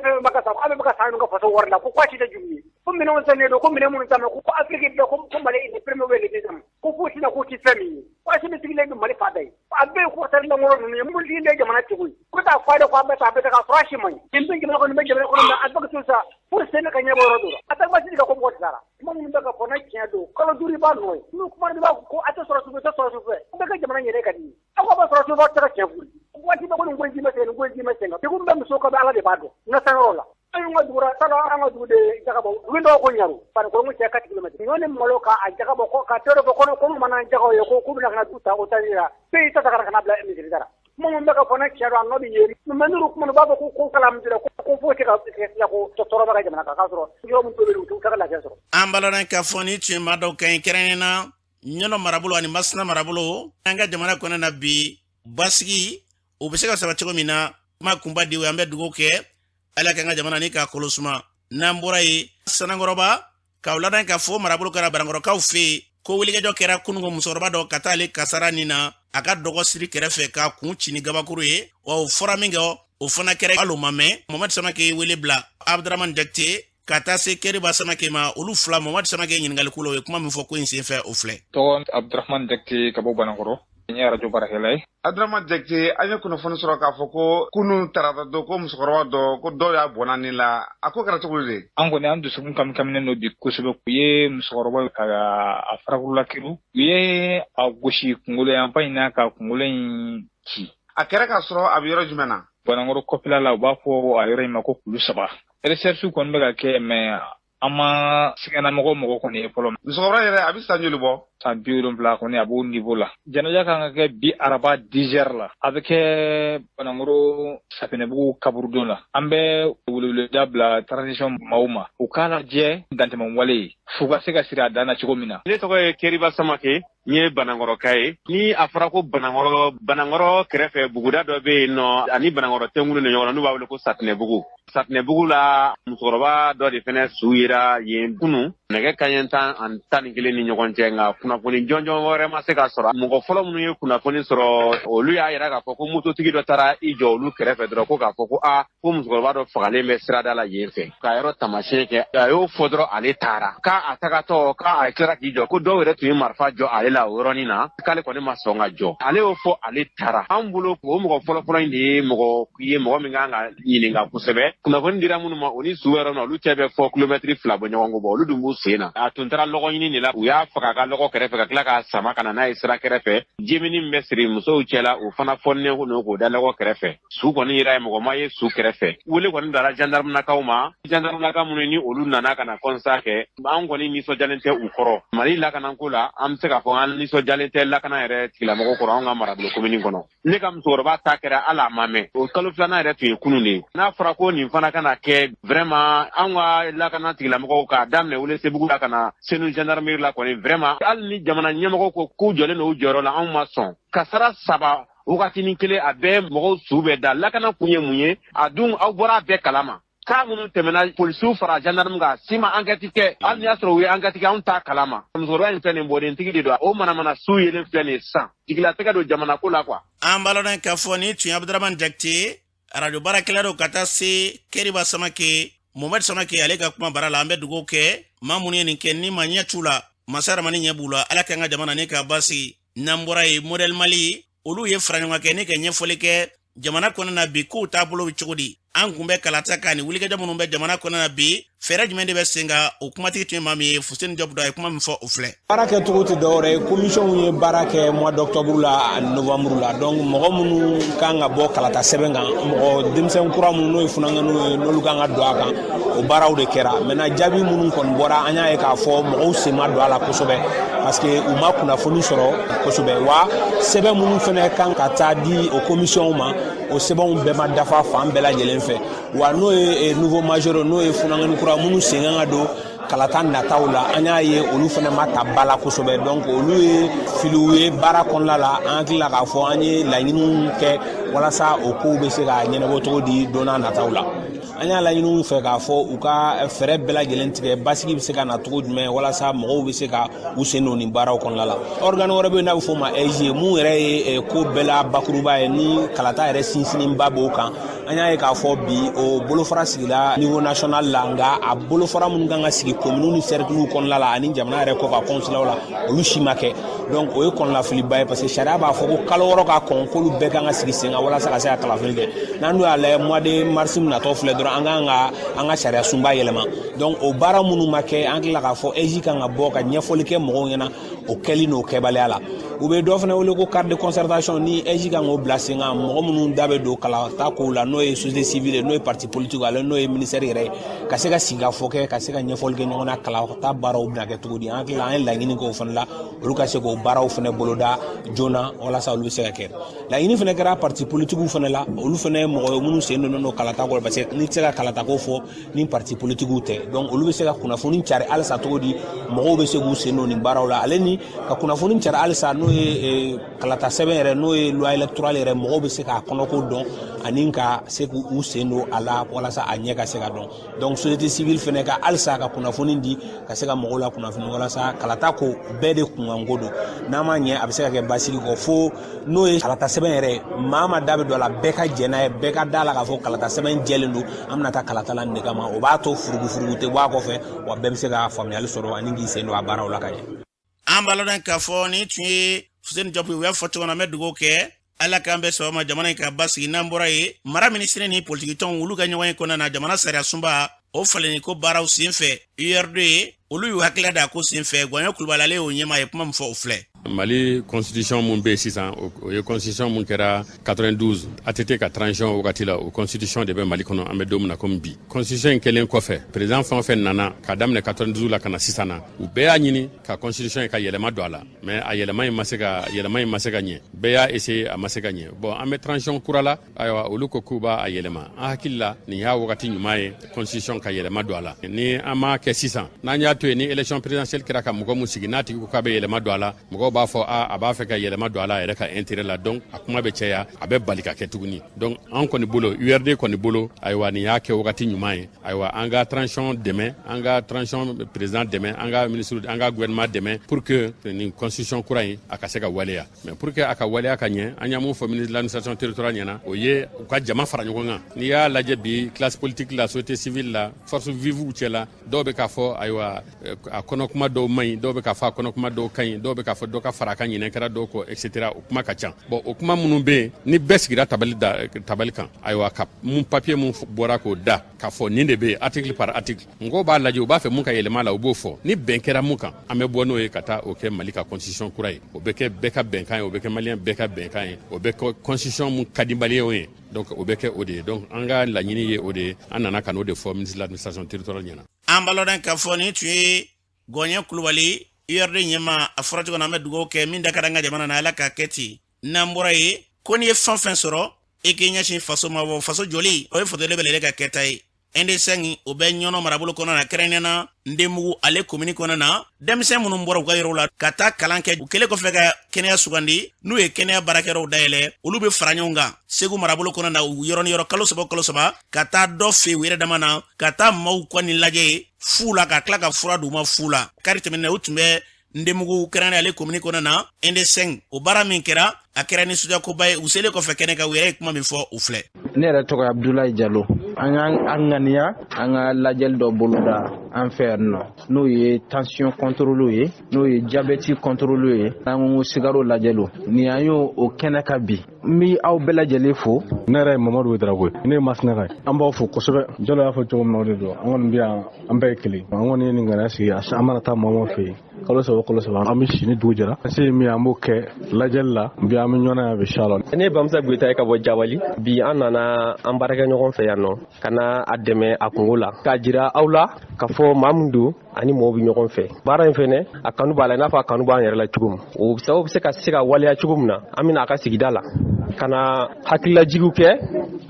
[SPEAKER 14] bɛ ka san ka faso wari la ko k'a si tɛ juru ye ko minɛnw sannen don ko minɛn minnu t'an ko Afrique bɛɛ ko Mali est le premier ou le deuxième ko foyi tɛ k'o tɛ fɛn min ye ko Assimi sigilen bɛ Mali fan bɛɛ ye a bɛɛ ye kɔrɔtari lankolon ninnu ye minnu sigilen bɛ jamana cogo ye ko taa fɔ a ye ko a bɛ taa a bɛ taa k'a sɔrɔ a si man ɲi nin bɛ jamana kɔnɔ nin bɛ jamana kɔnɔ mais a bɛ ka to sa fo sen ka ɲɛbɔ yɔrɔ dɔ la a tɛ basi ka ko mɔgɔ sara kuma minnu bɛ ka fɔ n'a tiɲɛ don kalo 5 i b'a nɔ ye n'u kuma b'a ko a tɛ sɔrɔ su fɛ tɛ sɔrɔ su fɛ bɛɛ ka jamana yɛrɛ ka di ye aw ka sɔrɔ su fɛ tɛ ka tiɲɛ f'u ye waati bɛɛ ko nin ko in ji ma sen nin ko in ji ma sen degun bɛ muso kan bɛ Ala de b'a dɔn n ka sanyɔrɔ la an ka dugu la an ka dugu de jagabɔ dugu dɔw ko ɲaro farikolo cɛ ka tigi ma ɲɔ ni malo k'a jagabɔ ka tɛrɛ bɔ kɔnɔ ko mana jagaw ye ko k'u bɛna ka na du ta o ta la pe ta ka na bila misiri da la kuma min bɛ ka fɔ ne tiɲɛ don a nɔ bɛ ye mais n'olu kuma u b'a fɔ ko kalan ko foyi tɛ ka kɛ ko tɔɔrɔ bɛ ka jamana kan k'a sɔrɔ yɔrɔ min bɛ u t'u ka lafiya sɔrɔ.
[SPEAKER 2] An balana k'a fɔ ni tun ye maa dɔw kan ye kɛrɛnkɛrɛnnen na Ɲɔnɔ marabolo ani Masina marabolo an ka jamana kɔnɔ na bi basigi o bɛ se ka sabati cogo min na kuma kunba de ye an bɛ dugawu kɛ Ala k'an ka jamana ni k'a kolo suma. N'an bɔra yen Sanankɔrɔba k'aw ladan k'a fɔ marabolo kɛra Banankɔrɔkaw fɛ yen ko wulikajɔ kɛra kununko musokɔrɔba dɔ ka taa ale kasara nin na a ka dɔgɔ siri kɛrɛfɛ k'a kun ci ni gabakuru ye wa o fɔra min kɛ o fana kɛra hali o ma mɛn Mamadu Samake ye wele bila Abdramane Jakite ka taa se Keriba Samake ma olu fila Mamadu Samake ye ɲininkali k'u la o ye kuma min fɔ ko in senfɛ o filɛ.
[SPEAKER 15] Tɔgɔ Abdramane Jakite ka bɔ Banankɔrɔ. N ye arajo baarakɛla ye.
[SPEAKER 16] Abdramane Jakite, an ye kunnafoni sɔrɔ k'a fɔ ko kunun tarata don ko musokɔrɔba dɔ ko dɔw y'a bɔnna ni la a ko kɛra cogo di?
[SPEAKER 15] An kɔni an dusukun kamikaminen don bi kosɛbɛ. U ye musokɔrɔba ka a farakurula kiri u ye a gosi kunkolo yanfan in na ka kunkolo in ci.
[SPEAKER 16] A kɛra k'a sɔrɔ a bɛ yɔrɔ jumɛn na?
[SPEAKER 15] Banankɔrɔ kɔfɛla la u b'a fɔ a yɔrɔ in ma ko kulu 3. Recherche kɔni bɛ ka kɛ mais an ma siganamɔgɔ mɔgɔ kɔni ye fɔlɔ.
[SPEAKER 16] Musokɔrɔba yɛrɛ a bɛ san joli bɔ?
[SPEAKER 15] San 70 kɔni a b'o niveau la. Janaja kan ka kɛ bi araba 10 heures la. A bɛ kɛ Banankɔrɔ Safinɛbugu kaburudon la. An bɛ weleweleda bila transition maaw ma. U k'a lajɛ dantɛmɛ wale ye. F'u ka se ka siri a dan na cogo min na.
[SPEAKER 17] Ne tɔgɔ ye Keriba Samake. N ye Banankɔrɔka ye. Ni a fɔra ko Banankɔrɔ, Banankɔrɔ kɛrɛfɛ buguda dɔ bɛ yen nɔ ani Banankɔrɔ tɛnkulu ni ɲɔgɔn na n'u b'a wele ko Safinɛbugu. Safinɛbugu la musokɔrɔba dɔ de fɛnɛ su yera yen kunun nɛgɛ kaɲɛ 10 ani 11 ni ɲɔgɔn cɛ nka kunnafoni jɔnjɔn wɛrɛ ma se ka sɔrɔ. Mɔgɔ fɔlɔ minnu ye kunnafoni sɔrɔ olu y'a yira k'a fɔ ko mototigi dɔ taara i jɔ olu kɛrɛfɛ dɔrɔn ko k'a fɔ ko a ko musokɔrɔba dɔ fagalen bɛ sirada la yen fɛ k'a yɔrɔ taamasiyɛn kɛ a y'o fɔ dɔrɔn ale taara k'a tagatɔ k'a tilara k'i jɔ ko dɔw yɛrɛ tun ye marifa jɔ ale la o yɔrɔnin na k'ale kɔni ma sɔn ka jɔ ale y'o fɔ ale taara. An bolo o mɔgɔ fɔlɔfɔlɔ in de ye mɔgɔ ye mɔgɔ min kan ka ɲininka kosɛbɛ. Kunnafoni dira minnu ma o ni su yɔrɔ na olu cɛ bɛ fɔ kilomɛtiri 2 bɔ ɲɔgɔn kɔ bɔ olu dun b'u sen na. A tun taara lɔgɔ ɲini de la u y'a faga a ka lɔgɔ kɛrɛfɛ ka tila k'a sama ka na n'a ye sira kɛrɛfɛ. Jemini min bɛ siri musow cɛla o fana fɔnnen don k'o da lɔgɔ kɛrɛfɛ. Su kɔni yera ye mɔgɔ ma ye su kɛrɛfɛ. Wele kɔni dara gendarmenakaw ma. Gendarmenaka minnu ni olu nana ka na constat kɛ an kɔni nisɔndiyalen tɛ u kɔrɔ. Mali lakanako la an bɛ se k'a fɔ an nisɔndiyalen tɛ lakana yɛrɛ tigilamɔgɔ kɔrɔ anw ka marabolo komini kɔnɔ. Ne ka musokɔrɔba ta kɛra hali a ma mɛn. O kalo 2nan yɛrɛ tun ye kunun de ye. N'a fɔra ko nin fana kana kɛ vraiment anw ka lakana tigilamɔgɔw k'a daminɛ Welesebugu la ka na Senu gendarmerie la kɔni vraiment hali ni jamana ɲɛmɔgɔw ko k'u jɔlen don u jɔyɔrɔ la anw ma sɔn. Kasara 3 wagatinin kelen a bɛɛ mɔgɔw su bɛ da. Lakana kun ye mun ye? A dun aw bɔra a bɛɛ kalama. K'a minnu tɛmɛna polisiw fara gendarme kan si ma enquête kɛ hali n'i y'a sɔrɔ u ye enquête kɛ anw t'a kalama. Musokɔrɔba in filɛ nin bɔdentigi de don o manamana su yelen filɛ nin ye sisan jigilatigɛ don jamana ko la quoi.
[SPEAKER 2] An b'a lɔn k'a fɔ ni tun ye Abdramane Jakite arajo baarakɛla don ka taa se Keriba Samake Mohamed Samake ale ka kuma bara la. An bɛ dugawu kɛ maa minnu ye nin kɛ ni ma ɲɛ t'u la masa ramani ɲɛ b'u la. Ala k'an ka jamana ni k'a basigi. N'an bɔra yen Modèle Mali olu ye faraɲɔgɔn kɛ ni ka ɲɛfɔli kɛ jamana kɔnɔ na bi kow taabolo bɛ cogo di. An kun bɛ kalata kan ni wulikajɔ minnu bɛ jamana kɔnɔ na bi fɛɛrɛ jumɛn de bɛ sen kan o kumatigi tun ye maa min ye Fuseni Jɔbu a ye kuma min fɔ o filɛ.
[SPEAKER 18] Baara kɛcogo tɛ dɔwɛrɛ ye commission ye baara kɛ mois d'octobre la ani novembre la donc mɔgɔ minnu kan ka bɔ kalata sɛbɛn kan mɔgɔ denmisɛn kura minnu n'o ye funankɛninw ye n'olu kan ka don a kan o baaraw de kɛra. Maintenant jaabi minnu kɔni bɔra an y'a ye k'a fɔ mɔgɔw sen ma don a la kosɛbɛ parce que u ma kunnafoni sɔrɔ kosɛbɛ wa sɛbɛn minnu fana kan ka taa di o commission ma o sɛbɛnw bɛɛ ma dafa fan bɛɛ lajɛlen fɛ wa n'o ye nouveau majeur n'o ye funankɛnin kura minnu sen kan ka don kalata nataw la an y'a ye olu fana ma ta ba la kosɛbɛ donc olu ye filiw ye baara kɔnɔna la. An hakili la k'a fɔ an ye laɲiniw kɛ walasa o kow bɛ se ka ɲɛnabɔ cogo di don n'a nataw la. An y'a laɲini u fɛ k'a fɔ u ka fɛɛrɛ bɛɛ lajɛlen tigɛ basigi bɛ se ka na cogo jumɛn walasa mɔgɔw bɛ se ka u sen don nin baaraw kɔnɔna la. Organe wɛrɛ bɛ yen n'a bɛ f'o ma AIGE, mun yɛrɛ ye ko bɛɛ la bakuruba ye ni kalata yɛrɛ sinsinnenba b'o kan. An y'a ye k'a fɔ bi o bolofara sigila niveau national la, nka a bolofara minnu kan ka sigi kominiw ni cercles kɔnɔna la ani jamana yɛrɛ kɔ ka consulat la, olu si ma kɛ. Donc o ye kɔnɔnafiliba ye, parce que sariya b'a fɔ ko kalo 6 ka kɔn k'olu bɛɛ kan ka sigi sen kan walasa ka se ka kalafili kɛ. N'an dun y'a lajɛ, mois de mars min natɔ filɛ dɔrɔn, an kan ka an ka sariya sunba yɛlɛma. Donc o baara minnu ma kɛ, an tila k'a fɔ AIGE kan ka bɔ ka ɲɛfɔli kɛ mɔgɔw ɲɛna o kɛli n'o kɛbaliya la. U bɛ dɔ fana wele ko cadre de concertation, ni AIGE kan k'o bila sen kan, mɔgɔ minnu da bɛ don kalata kow la, n'o ye société civile ye, n'o ye parti politique, ale n'o ye ministère yɛrɛ ye, ka se ka sigikafɔ kɛ, ka se ka ɲɛfɔli kɛ ɲɔgɔn na kalata baaraw bɛna kɛ cogo di. An hakili la, an ye laɲini kɛ o fana la, olu ka se k'o baaraw fana boloda joona walasa olu bɛ se ka kɛ. Laɲini fana kɛra parti politique fana la, olu fana ye mɔgɔ ye minnu sen donnen don kalata ko la, parce que n'i tɛ se ka kalata ko fɔ ni parti politique tɛ. Donc olu bɛ se ka kunnafoni cari halisa cogo di mɔgɔw bɛ se k'u sen don nin baaraw la, ale ni ka kunnafoni cari halisa n'o ye kalata sɛbɛn yɛrɛ, n'o ye loi électorale yɛrɛ, mɔgɔw bɛ se k'a kɔnɔko dɔn ani ka se k'u sen don a la walasa a ɲɛ ka se ka dɔn. Donc société civile fana ka halisa ka kunnafoni di, ka se ka mɔgɔw la kunnafoni walasa kalata ko bɛɛ de kunkanko don. N'a ma ɲɛ, a bɛ se ka kɛ basigi kɔ fo n'o ye kalata sɛbɛn yɛrɛ, maa ma da bɛ don a la, bɛɛ ka jɛn n'a ye, bɛɛ ka da la k'a fɔ kalata sɛbɛn jɛlen don, an bɛna taa kalata la nin de kama. O b'a to furugufurugu tɛ bɔ a kɔfɛ, wa bɛɛ bɛ se ka faamuyali sɔrɔ ani k'i sen don a baaraw la ka ɲɛ.
[SPEAKER 2] An b'a lɔn k'a fɔ nin tun ye Fuseni Jɔpu, u y'a fɔ cogo min na, an bɛ dugawu kɛ Ala k'an bɛɛ sɔn ma jamana in ka basigi. N'an bɔra yen, mara minisiri ni politikitɔnw, olu ka ɲɔgɔn ye kɔnɔna na jamana sariya sunba o falenni ko baaraw sen fɛ, URD olu y'u hakilila da ko sen fɛ. Gɔnyɔ Kulubali, ale y'o ɲɛmaa ye, kuma min fɔ o filɛ.
[SPEAKER 3] Mali constitution mun bɛ yen sisan, o ye constitution mun kɛra 92 ATT ka transition wagati la. O constitution de bɛ Mali kɔnɔ an bɛ don min na komi bi. Constitution in kɛlen kɔfɛ, président fɛn o fɛn nana k'a daminɛ 92 la ka na sisan na, u bɛɛ y'a ɲini ka constitution in ka yɛlɛma don a la, mais a yɛlɛma in ma se ka yɛlɛma in ma se ka ɲɛ. Bɛɛ y'a essayer, a ma se ka ɲɛ. Bon, an bɛ transition kura la. Ayiwa, olu ko k'u b'a yɛlɛma. An hakili la, nin y'a wagati ɲuman ye constitution ka yɛlɛma don a la. Ni an m'a kɛ sisan, n'an y'a to yen, ni élection présidentielle kɛra ka mɔgɔ mun sigi, n'a tigi ko k'a bɛ yɛlɛma don a la, mɔgɔw b'a fɔ a b'a fɛ ka yɛlɛma don a la a yɛrɛ ka intérêt la. Donc a kuma bɛ caya, a bɛ bali ka kɛ tuguni. Donc an kɔni bolo, URD kɔni bolo, ayiwa, nin y'a kɛ wagati ɲuman ye. Ayiwa, an ka transition dɛmɛ, an ka transition président dɛmɛ, an ka ministre, an ka gouvernement dɛmɛ pour que nin constitution kura in a ka se ka waleya. Mais pour que a ka waleya ka ɲɛ, an y'a mun fɔ ministre de l'administration territoriale ɲɛna, o ye u ka jama fara ɲɔgɔn kan. N'i y'a lajɛ bi, classe politique la, société civile la, force vive cɛ la, dɔw bɛ k'a fɔ ayiwa, a kɔnɔ kuma dɔw man ɲi, dɔw bɛ k'a fɔ a kɔnɔ kuma dɔw ka ɲi, dɔw bɛ k'a fɔ dɔ ka fara a kan, ɲinɛ kɛra dɔw kɔ, et cetera. O kuma ka ca. Bon, o kuma minnu bɛ yen, ni bɛɛ sigira tabali da tabali kan, ayiwa, ka mun papier mun bɔra k'o da k'a fɔ nin de bɛ yen, article par article, mɔgɔw b'a lajɛ, u b'a fɛ mun ka yɛlɛma la, u b'o fɔ. Ni bɛn kɛra mun kan, an bɛ bɔ n'o ye ka taa o kɛ Mali ka constitution kura ye. O bɛ kɛ bɛɛ ka bɛnkan ye, o bɛ kɛ maliyɛn bɛɛ ka bɛnkan ye, o bɛ kɛ constitution mun ka di maliyɛnw ye. Donc o bɛ kɛ o de ye. Donc an ka laɲini ye o de ye, an nana ka n'o de fɔ ministre de l'administration territoriale ɲɛna.
[SPEAKER 2] An b'a lɔn k'a fɔ nin tun ye Gɔnyɛ Kulubali, URD ɲɛmaa. A fɔra cogo min na, an bɛ dugawu kɛ min da ka di an ka jamana na, Ala k'a kɛ ten. N'an bɔra yen, ko n'i ye fɛn fɛn sɔrɔ, i k'i ɲɛsin faso ma, wa faso jɔli o ye fasoden bɛɛ lajɛlen ka kɛta ye. ND5 o bɛ Ɲɔnɔ marabolo kɔnɔ na, kɛrɛnkɛrɛnnenya na Ndenbugu ale komini kɔnɔ na. Denmisɛn minnu bɔra u ka yɔrɔw la ka taa kalan kɛ, u kɛlen kɔfɛ ka kɛnɛya sugandi, n'u ye kɛnɛya baarakɛyɔrɔw dayɛlɛ, olu bɛ fara ɲɔgɔn kan Segu marabolo kɔnɔ na, u yɔrɔ ni yɔrɔ, kalo 3 kalo 3, ka taa dɔ fɛ u yɛrɛ dama na, ka taa maaw ka nin lajɛ fu la, ka tila ka fura d'u ma fu la. Kari tɛmɛnen, u tun bɛ Ndenbugu, kɛrɛnkɛrɛnnenya ale komini kɔnɔ na, ND5. O baara min kɛra, a kɛra nisɔndiyakoba ye. U selen kɔfɛ kɛnɛ kan, u yɛrɛ ye kuma min fɔ, u filɛ.
[SPEAKER 19] Ne yɛrɛ tɔgɔ ye Abudulayi Jalo. An y'an ŋaniya an ka lajɛli dɔ boloda an fɛ yan nɔ, n'o ye tension contrôle ye, n'o ye diabète contrôle ye, n'an ko sikaro lajɛliw. Nin an y'o o kɛnɛ kan bi. N bɛ aw bɛɛ lajɛlen fo.
[SPEAKER 20] Ne yɛrɛ ye Mamadu Ouédraogo ye, ne ye Masina ye. An b'aw fo kosɛbɛ. Jalo y'a fɔ cogo min na, o de don. An kɔni bɛ yan, an bɛɛ ye kelen. An kɔni ye nin ŋaniya sigi, an mana taa maa fɛ yen kalo 3 kalo 3, an bɛ si ni dugu jɛra, an se ye min ye, an b'o kɛ lajɛli la. Bi an bɛ ɲɔgɔn na yan bi inshallah.
[SPEAKER 21] Ne ye Bamusa Goyita ye ka bɔ Jawali. Bi an nana an baarakɛ ɲɔgɔn fɛ yan nɔ ka na a dɛmɛ a kungo la, k'a jira aw la k'a fɔ maa min don ani mɔgɔw bɛ ɲɔgɔn fɛ. Baara in fɛnɛ, a kanu b'a la i n'a fɔ a kanu b'an yɛrɛ la cogo min. O sababu bɛ se ka waleya cogo min na, an bɛna a ka sigida la ka na hakililajigiw kɛ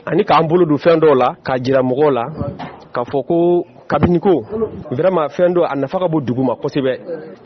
[SPEAKER 21] ani k'an bolo don fɛn dɔw la k'a jira mɔgɔw la k'a fɔ ko Kabini ko vraiment fɛn dɔ a nafa ka bon dugu ma kosɛbɛ,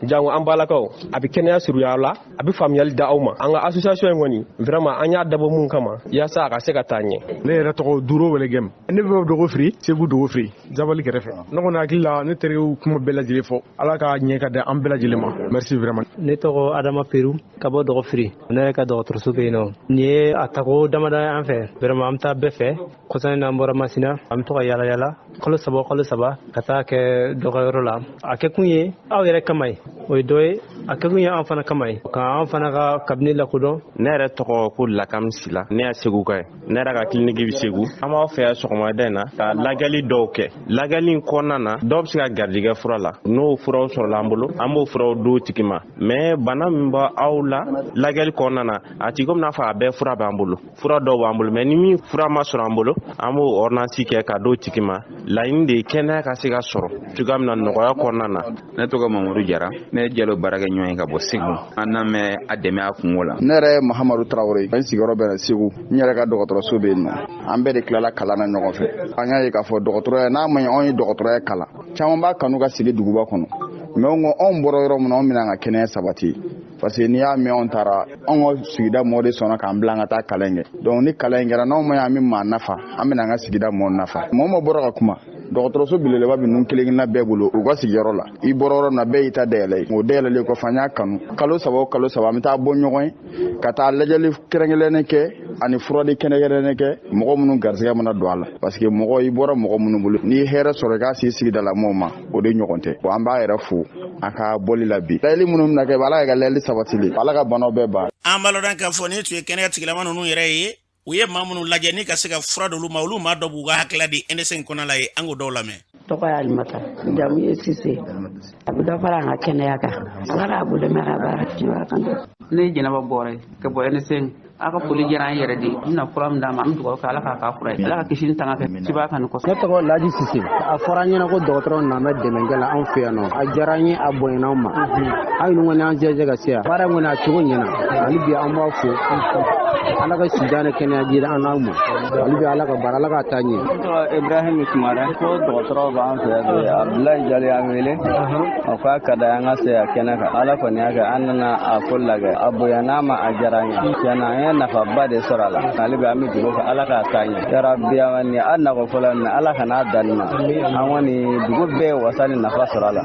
[SPEAKER 21] jango an balakaw, a bɛ kɛnɛya surunya la, a bɛ faamuyali da aw ma. An ka association in kɔni, vraiment an y'a dabɔ mun kama, yaasa a ka se ka taa ɲɛ.
[SPEAKER 20] Ne yɛrɛ tɔgɔ Duro Wɛlɛgɛm, ne bɛ Dɔgɔfiri, Segu Dɔgɔfiri, Jabali kɛrɛfɛ. Ne kɔni hakili la, ne teriw kuma bɛɛ lajɛlen fɔ, Ala ka ɲɛ ka di an bɛɛ lajɛlen ma. Merci vraiment.
[SPEAKER 1] Ne tɔgɔ Adama Peru ka bɔ Dɔgɔfiri, ne yɛrɛ ka dɔgɔtɔrɔso bɛ yen nɔ. Nin ye a tako damadɔ ye an fɛ, vraiment an bɛ taa bɛɛ fɛ. Kɔsani n'an bɔra Masina, an bɛ to ka yala yala kalo 3 kalo 3 ka taa kɛ dɔgɔyɔrɔ la. A kɛkun ye aw yɛrɛ kama ye, o ye dɔ ye, a kɛkun ye an fana kama ye, ka an fana ka kabini lakodɔn.
[SPEAKER 22] Ne yɛrɛ tɔgɔ ko Lakam Sila, ne y'a Segu ka ye, ne yɛrɛ ka kiliniki bɛ Segu. An b'aw fɛ yan sɔgɔmada in na ka lajɛli dɔw kɛ. Lajɛli in kɔnɔna na, dɔw bɛ se ka garijɛgɛ fura la, n'o furaw sɔrɔla an bolo, an b'o furaw d'o tigi ma. Mais bana min b'aw la lajɛli kɔnɔna na, a tigi komi n'a fɔ a bɛɛ fura b'an bolo, fura dɔw b'an bolo, mais ni min fura ma sɔrɔ an bolo, an b'o ordonnance kɛ ka d'o tigi ma. Laɲini de ye kɛnɛya ka se ka sɔrɔ cogoya min na nɔgɔya kɔnɔna na.
[SPEAKER 23] Ne tɔgɔ Mamadu Jara, ne ye Jalo baarakɛɲɔgɔn ye ka bɔ Segu. An n'an bɛ a dɛmɛ a kungo la.
[SPEAKER 24] Ne yɛrɛ ye Mahamadu Tarawele, n sigiyɔrɔ bɛnna Segu, n yɛrɛ ka dɔgɔtɔrɔso bɛ yen nɔ. An bɛɛ de tilala kalan na ɲɔgɔn fɛ. An y'a ye k'a fɔ dɔgɔtɔrɔya n'a ma ɲɛ, anw ye dɔgɔtɔrɔya kalan, caman b'a kanu ka sigi duguba kɔnɔ, mais anw ko anw bɔra yɔrɔ min na, anw bɛna an ka kɛnɛya sabati, parce que n'i y'a mɛn anw taara, anw ka sigida mɔgɔ de sɔnna k'an bila an ka taa kalan kɛ. Donc ni kalan in kɛra, n'anw ma ɲɛ an bɛ maa nafa, an bɛna an ka sigida mɔgɔ nafa. Mɔgɔ ma bɔra ka kuma, dɔgɔtɔrɔso belebeleba bɛ ninnu kelen kelenna bɛɛ bolo u ka sigiyɔrɔ la. I bɔra yɔrɔ min na, bɛɛ y'i ta dayɛlɛ. O dayɛlɛlen kɔfɛ, an y'a kanu kalo 3 o kalo 3 an bɛ taa bɔ ɲɔgɔn ye ka taa lajɛli kɛrɛnkɛrɛnnen kɛ ani furadi kɛrɛnkɛrɛnnen kɛ mɔgɔ minnu garisɛgɛ mana don a la, parce que mɔgɔ i bɔra mɔgɔ minnu bolo, n'i ye hɛrɛ sɔrɔ i k'a se sigidala mɔgɔw ma, o de ɲɔgɔn tɛ. An b'a yɛrɛ fo a ka bɔli la bi. Layɛli minnu bɛna kɛ, Ala ka layɛli sabatili, Ala ka banaw bɛɛ ban.
[SPEAKER 2] An b'a lɔn k'a fɔ nin tun ye kɛnɛya tigilama ninnu yɛrɛ ye, u ye maa minnu lajɛ ni ka se ka fura d'olu ma, olu maa dɔ b'u ka hakilila di NDC kɔnɔna la ye, an k'o dɔw lamɛn.
[SPEAKER 25] Tɔgɔ ye Alimata, jamu ye Sise. A bɛ dɔ fara an ka kɛnɛya kan, Ala k'a bolo mɛn ka baara kan.
[SPEAKER 26] Ne ye Jɛnɛba Bɔrɛ ye ka bɔ NDC. A ka foli diyara an yɛrɛ de ye. N bɛna fura min d'a ma, an bɛ dugawu kɛ Ala k'a k'a fura ye, Ala ka kisi ni tanga kɛ ciba kan kɔsɔn.
[SPEAKER 27] Ne tɔgɔ Laji Sise. A fɔra an ɲɛna ko dɔgɔtɔrɔ nana dɛmɛ kɛ la anw fɛ yan nɔ. A diyara an ye, a bonyana anw ma. An yɛrɛ kɔni an jɛjɛ ka se yan. Baara in kɔni a cogo ɲɛna. Hali bi an b'a fo. Ala ka sijan ni kɛnɛya di an n'aw ma. Hali bi Ala ka baara, Ala k'a taa ɲɛ.
[SPEAKER 28] Ne tɔgɔ Ibrahim Sumare. Ko dɔgɔtɔrɔ b'an fɛ yan bi, Abdoulaye Jalo y'an wele. A ko a ka d'an ka se a kɛnɛ kan. Ala kɔni y'a kɛ an nana a ko lajɛ. A bonyana ma, a diyara an ye. Tiɲɛna an ye nafaba de sɔrɔ a la. Hali bi an bɛ dugawu kɛ Ala k'a taa ɲɛ. Yarabi nin an nako fɔlɔ nin Ala kana dan nin ma. An kɔni dugu bɛɛ wasa ni nafa sɔrɔ a la.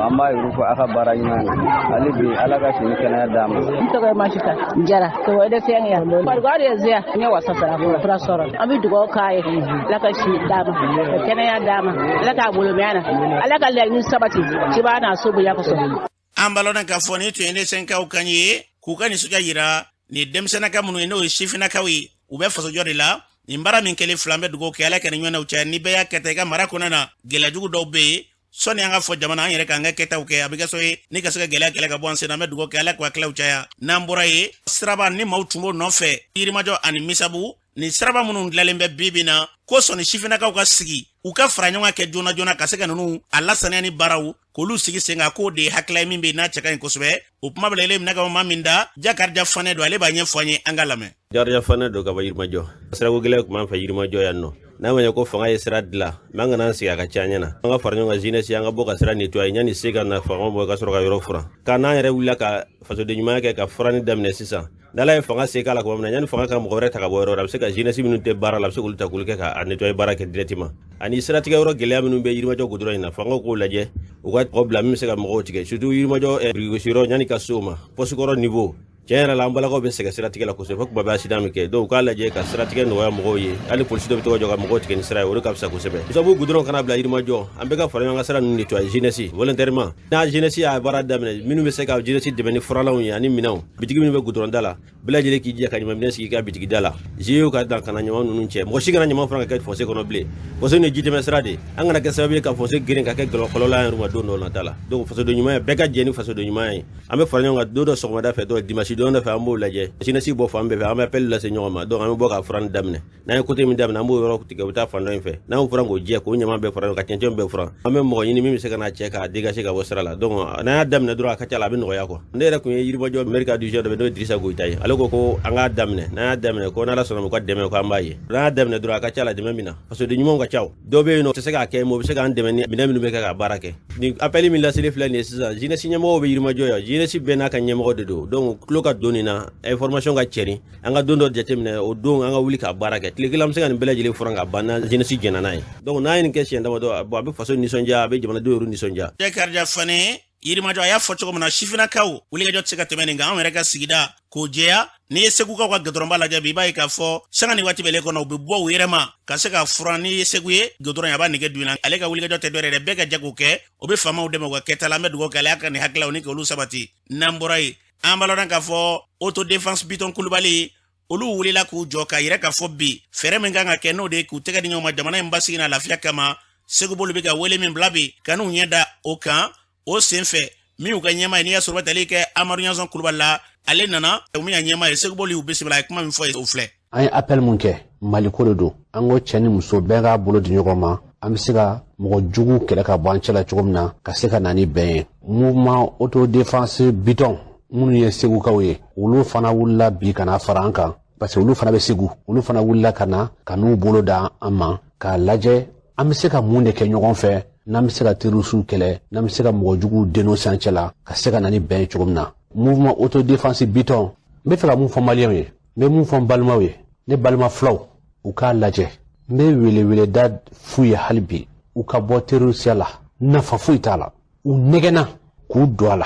[SPEAKER 28] An b'a yɛrɛ fɔ a ka baara ɲuman na. Hali bi Ala ka sini kɛnɛya d'an ma.
[SPEAKER 29] N tɔgɔ ye Masita Jara. Ka bɔ EDC yan. Farikolo de ye zeya. N ye wasa sɔrɔ, fura sɔrɔ. An bɛ dugawu k'a ye. Ala ka si d'a ma, ka kɛnɛya d'a ma, Ala k'a bolo mɛn na, Ala ka laɲini sabati. Ciba n'a so bonya kosɔn.
[SPEAKER 2] An b'a lɔn k'a fɔ nin tun ye NDC-kaw kan ye k'u ka nisɔndiya yira nin denmisɛnninka minnu ye, n'o ye sifinnakaw ye, u bɛ fasojɔ de la. Nin baara min kɛlen fila, an bɛ dugawu kɛ Ala ka nin ɲɔgɔnnaw caya. Ni bɛɛ y'a kɛ tan i ka mara kɔnɔna na, gɛlɛya jugu dɔw bɛ yen, sɔnni an ka fɔ jamana an yɛrɛ k'an ka kɛtaw kɛ, a bɛ kɛ so ye ni ka se ka gɛlɛya kɛlɛ ka bɔ an sen na. An bɛ dugawu kɛ Ala k'u hakiliw caya. N'an bɔra yen, siraba ni maaw tun b'o nɔfɛ Yirimajɔ ani Misabu, nin siraba minnu dilanlen bɛ bi bi na, ko sɔnni sifinnakaw ka sigi, u ka fara ɲɔgɔn kan kɛ joona joona ka se ka ninnu a lasaniya ni baaraw k'olu sigi sen kan, k'o de ye hakilila ye min bɛ yen n'a cɛ ka ɲi kosɛbɛ. O kuma bɛ ele minɛ ka maa min da, Jakarija Fanɛ don, ale b'a ɲɛfɔ an ye, an ka lamɛn.
[SPEAKER 30] Jakarija Fanɛ don ka bɔ Yirimajɔ. Sirako gɛlɛya tun b'an fɛ Yirimajɔ yan nɔ. N'a ma ɲɛ ko fanga ye sira dilan, mɛ an kana an sigi a ka ca ɲɛ na. An ka fara ɲɔgɔn kan jeunesse, an ka bɔ ka sira nettoyer yanni se ka na fanga bɔ ka sɔrɔ ka yɔrɔ furan. Ka n'an yɛrɛ wulila ka fasoden ɲumanya kɛ ka furanni daminɛ sisan. N'Ala ye fanga se k'a la tuma min na, yanni fanga ka mɔgɔ wɛrɛ ta ka bɔ yɔrɔ wɛrɛ, a bɛ se ka jeunesse minnu tɛ baara la, a bɛ se k'olu ta k'olu kɛ ka nettoyer baara kɛ directement. Ani siratigɛ yɔrɔ gɛlɛya minnu bɛ Yirimajɔ goudron in na, fanga k'o lajɛ, u ka mɔgɔ bila min bɛ se ka mɔgɔw tigɛ, surtout Yirimajɔ birikigosiyɔrɔ yanni ka se o ma, poste kɔrɔ niveau. Tiɲɛ yɛrɛ la, an balakaw bɛ sɛgɛn siratigɛ la kosɛbɛ, fo kuma bɛɛ accident bɛ kɛ. Donc u k'a lajɛ ka siratigɛ nɔgɔya mɔgɔw ye, hali polisi dɔ bɛ to ka jɔ ka mɔgɔw tigɛ ni sira ye, o de ka fisa kosɛbɛ. Sabu goudron kana bila Yirimajɔ, an bɛɛ ka fara ɲɔgɔn kan sira ninnu nettoyer jeunesse volontairement. N'a jeunesse y'a baara daminɛ, minnu bɛ se ka jeunesse dɛmɛ ni furalanw ye ani minɛnw, bitigi minnu bɛ goudron da la, bɛɛ lajɛlen k'i jija ka ɲamanminɛn sigi i ka bitigi da la. GIE ka dan kana ɲaman ninnu cɛ, mɔgɔ si kana ɲaman furan ka kɛ fossé kɔnɔ bilen. Fossé nin ye jitɛmɛ sira de ye, an kana kɛ sababu ye ka fossé geren ka kɛ kɔlɔlɔ y'an yɛrɛ ma don dɔw nata la. Donc fasoden ɲumanya, bɛɛ ka jɛ ni fasoden ɲumanya ye. An bɛ fara ɲɔgɔn kan don dɔ sɔgɔmada fɛ, dɔw dimanche Si don dɔ fɛ an b'o lajɛ, jeunesse bɔ fan bɛɛ fɛ, an bɛ appel lase ɲɔgɔn ma. Donc an bɛ bɔ ka furan daminɛ. N'an ye côté min daminɛ, an b'o yɔrɔ tigɛ, u bɛ taa fan dɔ in fɛ. N'an y'o furan k'o jɛ, k'o ɲama bɛɛ furan, ka cɛncɛn bɛɛ furan, an bɛ mɔgɔ ɲini min bɛ se ka na cɛ k'a dégager ka bɔ sira la. Donc n'an y'a daminɛ dɔrɔn, a ka ca la, a bɛ nɔgɔya quoi. Ne yɛrɛ tun ye Yirimajɔ maire ka adjoint dɔ bɛ, n'o ye Dirisa Goyita ye. Ale ko ko an k'a daminɛ. N'an y'a daminɛ, ko n'Ala sɔnna, u ka dɛmɛ, ko an b'a ye. N'an y'a daminɛ dɔrɔn, a ka ca la, dɛmɛ min na, fasoden ɲumanw ka ca. Dɔw bɛ yen nɔ, u tɛ se k'a kɛ, mais u bɛ se k'an dɛmɛ ni minɛn minnu bɛ kɛ ka baara kɛ. Nin appel min laseli filɛ nin ye sisan, jeunesse ɲɛmɔgɔw bɛ Yirimajɔ yan. Jeunesse bɛɛ n'a ka ɲɛmɔgɔ de don. Donc tulo ka don nin na, information ka cɛrin. An ka don dɔ jateminɛ, o don an ka wuli ka baara kɛ. Tile kelen, an bɛ se ka nin bɛɛ lajɛlen furan ka ban, n'an jeunesse jɛnna n'a ye. Donc n'an ye nin kɛ siɲɛ damadɔ, bon, a bɛ faso nisɔndiya, a bɛ jamanadenw yɛrɛ nisɔndiya.
[SPEAKER 2] Karija Fane, Yirimajɔ, a y'a fɔ cogo min na, sifinnakaw wulikajɔ tɛ se ka tɛmɛ nin kan. Anw yɛrɛ ka sigida k'o jɛya, n'i ye Segukaw ka gudɔrɔnba lajɛ bi, i b'a ye k'a fɔ sanga ni waati bɛɛ kɔnɔ, u bɛ bɔ u yɛrɛ ma ka se ka furan. N'i ye Segu ye gudɔrɔn, a b'a nege don i la. Ale ka wulikajɔ tɛ dɔwɛrɛ dɛ, bɛɛ ka jɛ k'o kɛ, o bɛ faamaw dɛmɛ u ka kɛta la. An bɛ dugawu kɛ, ale y'a ka nin hakililaw ni k'olu sabati. N'an bɔra yen, an b'a lɔn k'a fɔ autodéfense Bitɔn Kulubali, olu wulila k'u jɔ k'a yɛrɛ k'a fɔ bi, fɛɛrɛ min kan ka kɛ, n'o de ye k'u tɛgɛ di ɲɔgɔn ma jamana in basigi n'a lafiya kama. Segu bolo bɛ ka wele min bila bi, ka n'u ɲɛ da o kan. O sen fɛ, min y'u ka ɲɛmaa ye, n'i y'a sɔrɔ bɛ tali kɛ Amadu Ɲansɔn Kulubali la, ale nana. O min y'a ɲɛmaa ye, Segu bolo y'u bisimila. A ye kuma min fɔ ye, o filɛ.
[SPEAKER 4] An ye appel mun kɛ, Maliko de don. An ko cɛ ni muso bɛɛ k'a bolo di ɲɔgɔn ma, an bɛ se ka mɔgɔ jugu kɛlɛ ka bɔ an cɛ la cogo min na, ka se ka na ni bɛn ye. Mouvement autodéfense Bitɔn, minnu ye Segukaw ye, olu fana wulila bi ka na fara an kan, parce que olu fana bɛ Segu. Olu fana wulila ka na ka n'u bolo da an ma k'a lajɛ an bɛ se ka mun de kɛ ɲɔgɔn fɛ, n'an bɛ se ka terroristew kɛlɛ, n'an bɛ se ka mɔgɔ juguw dénoncer an cɛ la, ka se ka na ni bɛn ye cogo min na. Mouvement autodéfense Bitɔn, n bɛ fɛ ka mun fɔ Maliyɛnw ye, n bɛ mun fɔ n balimaw ye, ne balima filaw, u k'a lajɛ. N bɛ weleweleda f'u ye hali bi, u ka bɔ terrorisiya la, nafa foyi t'a la. U nɛgɛnna k'u don a la.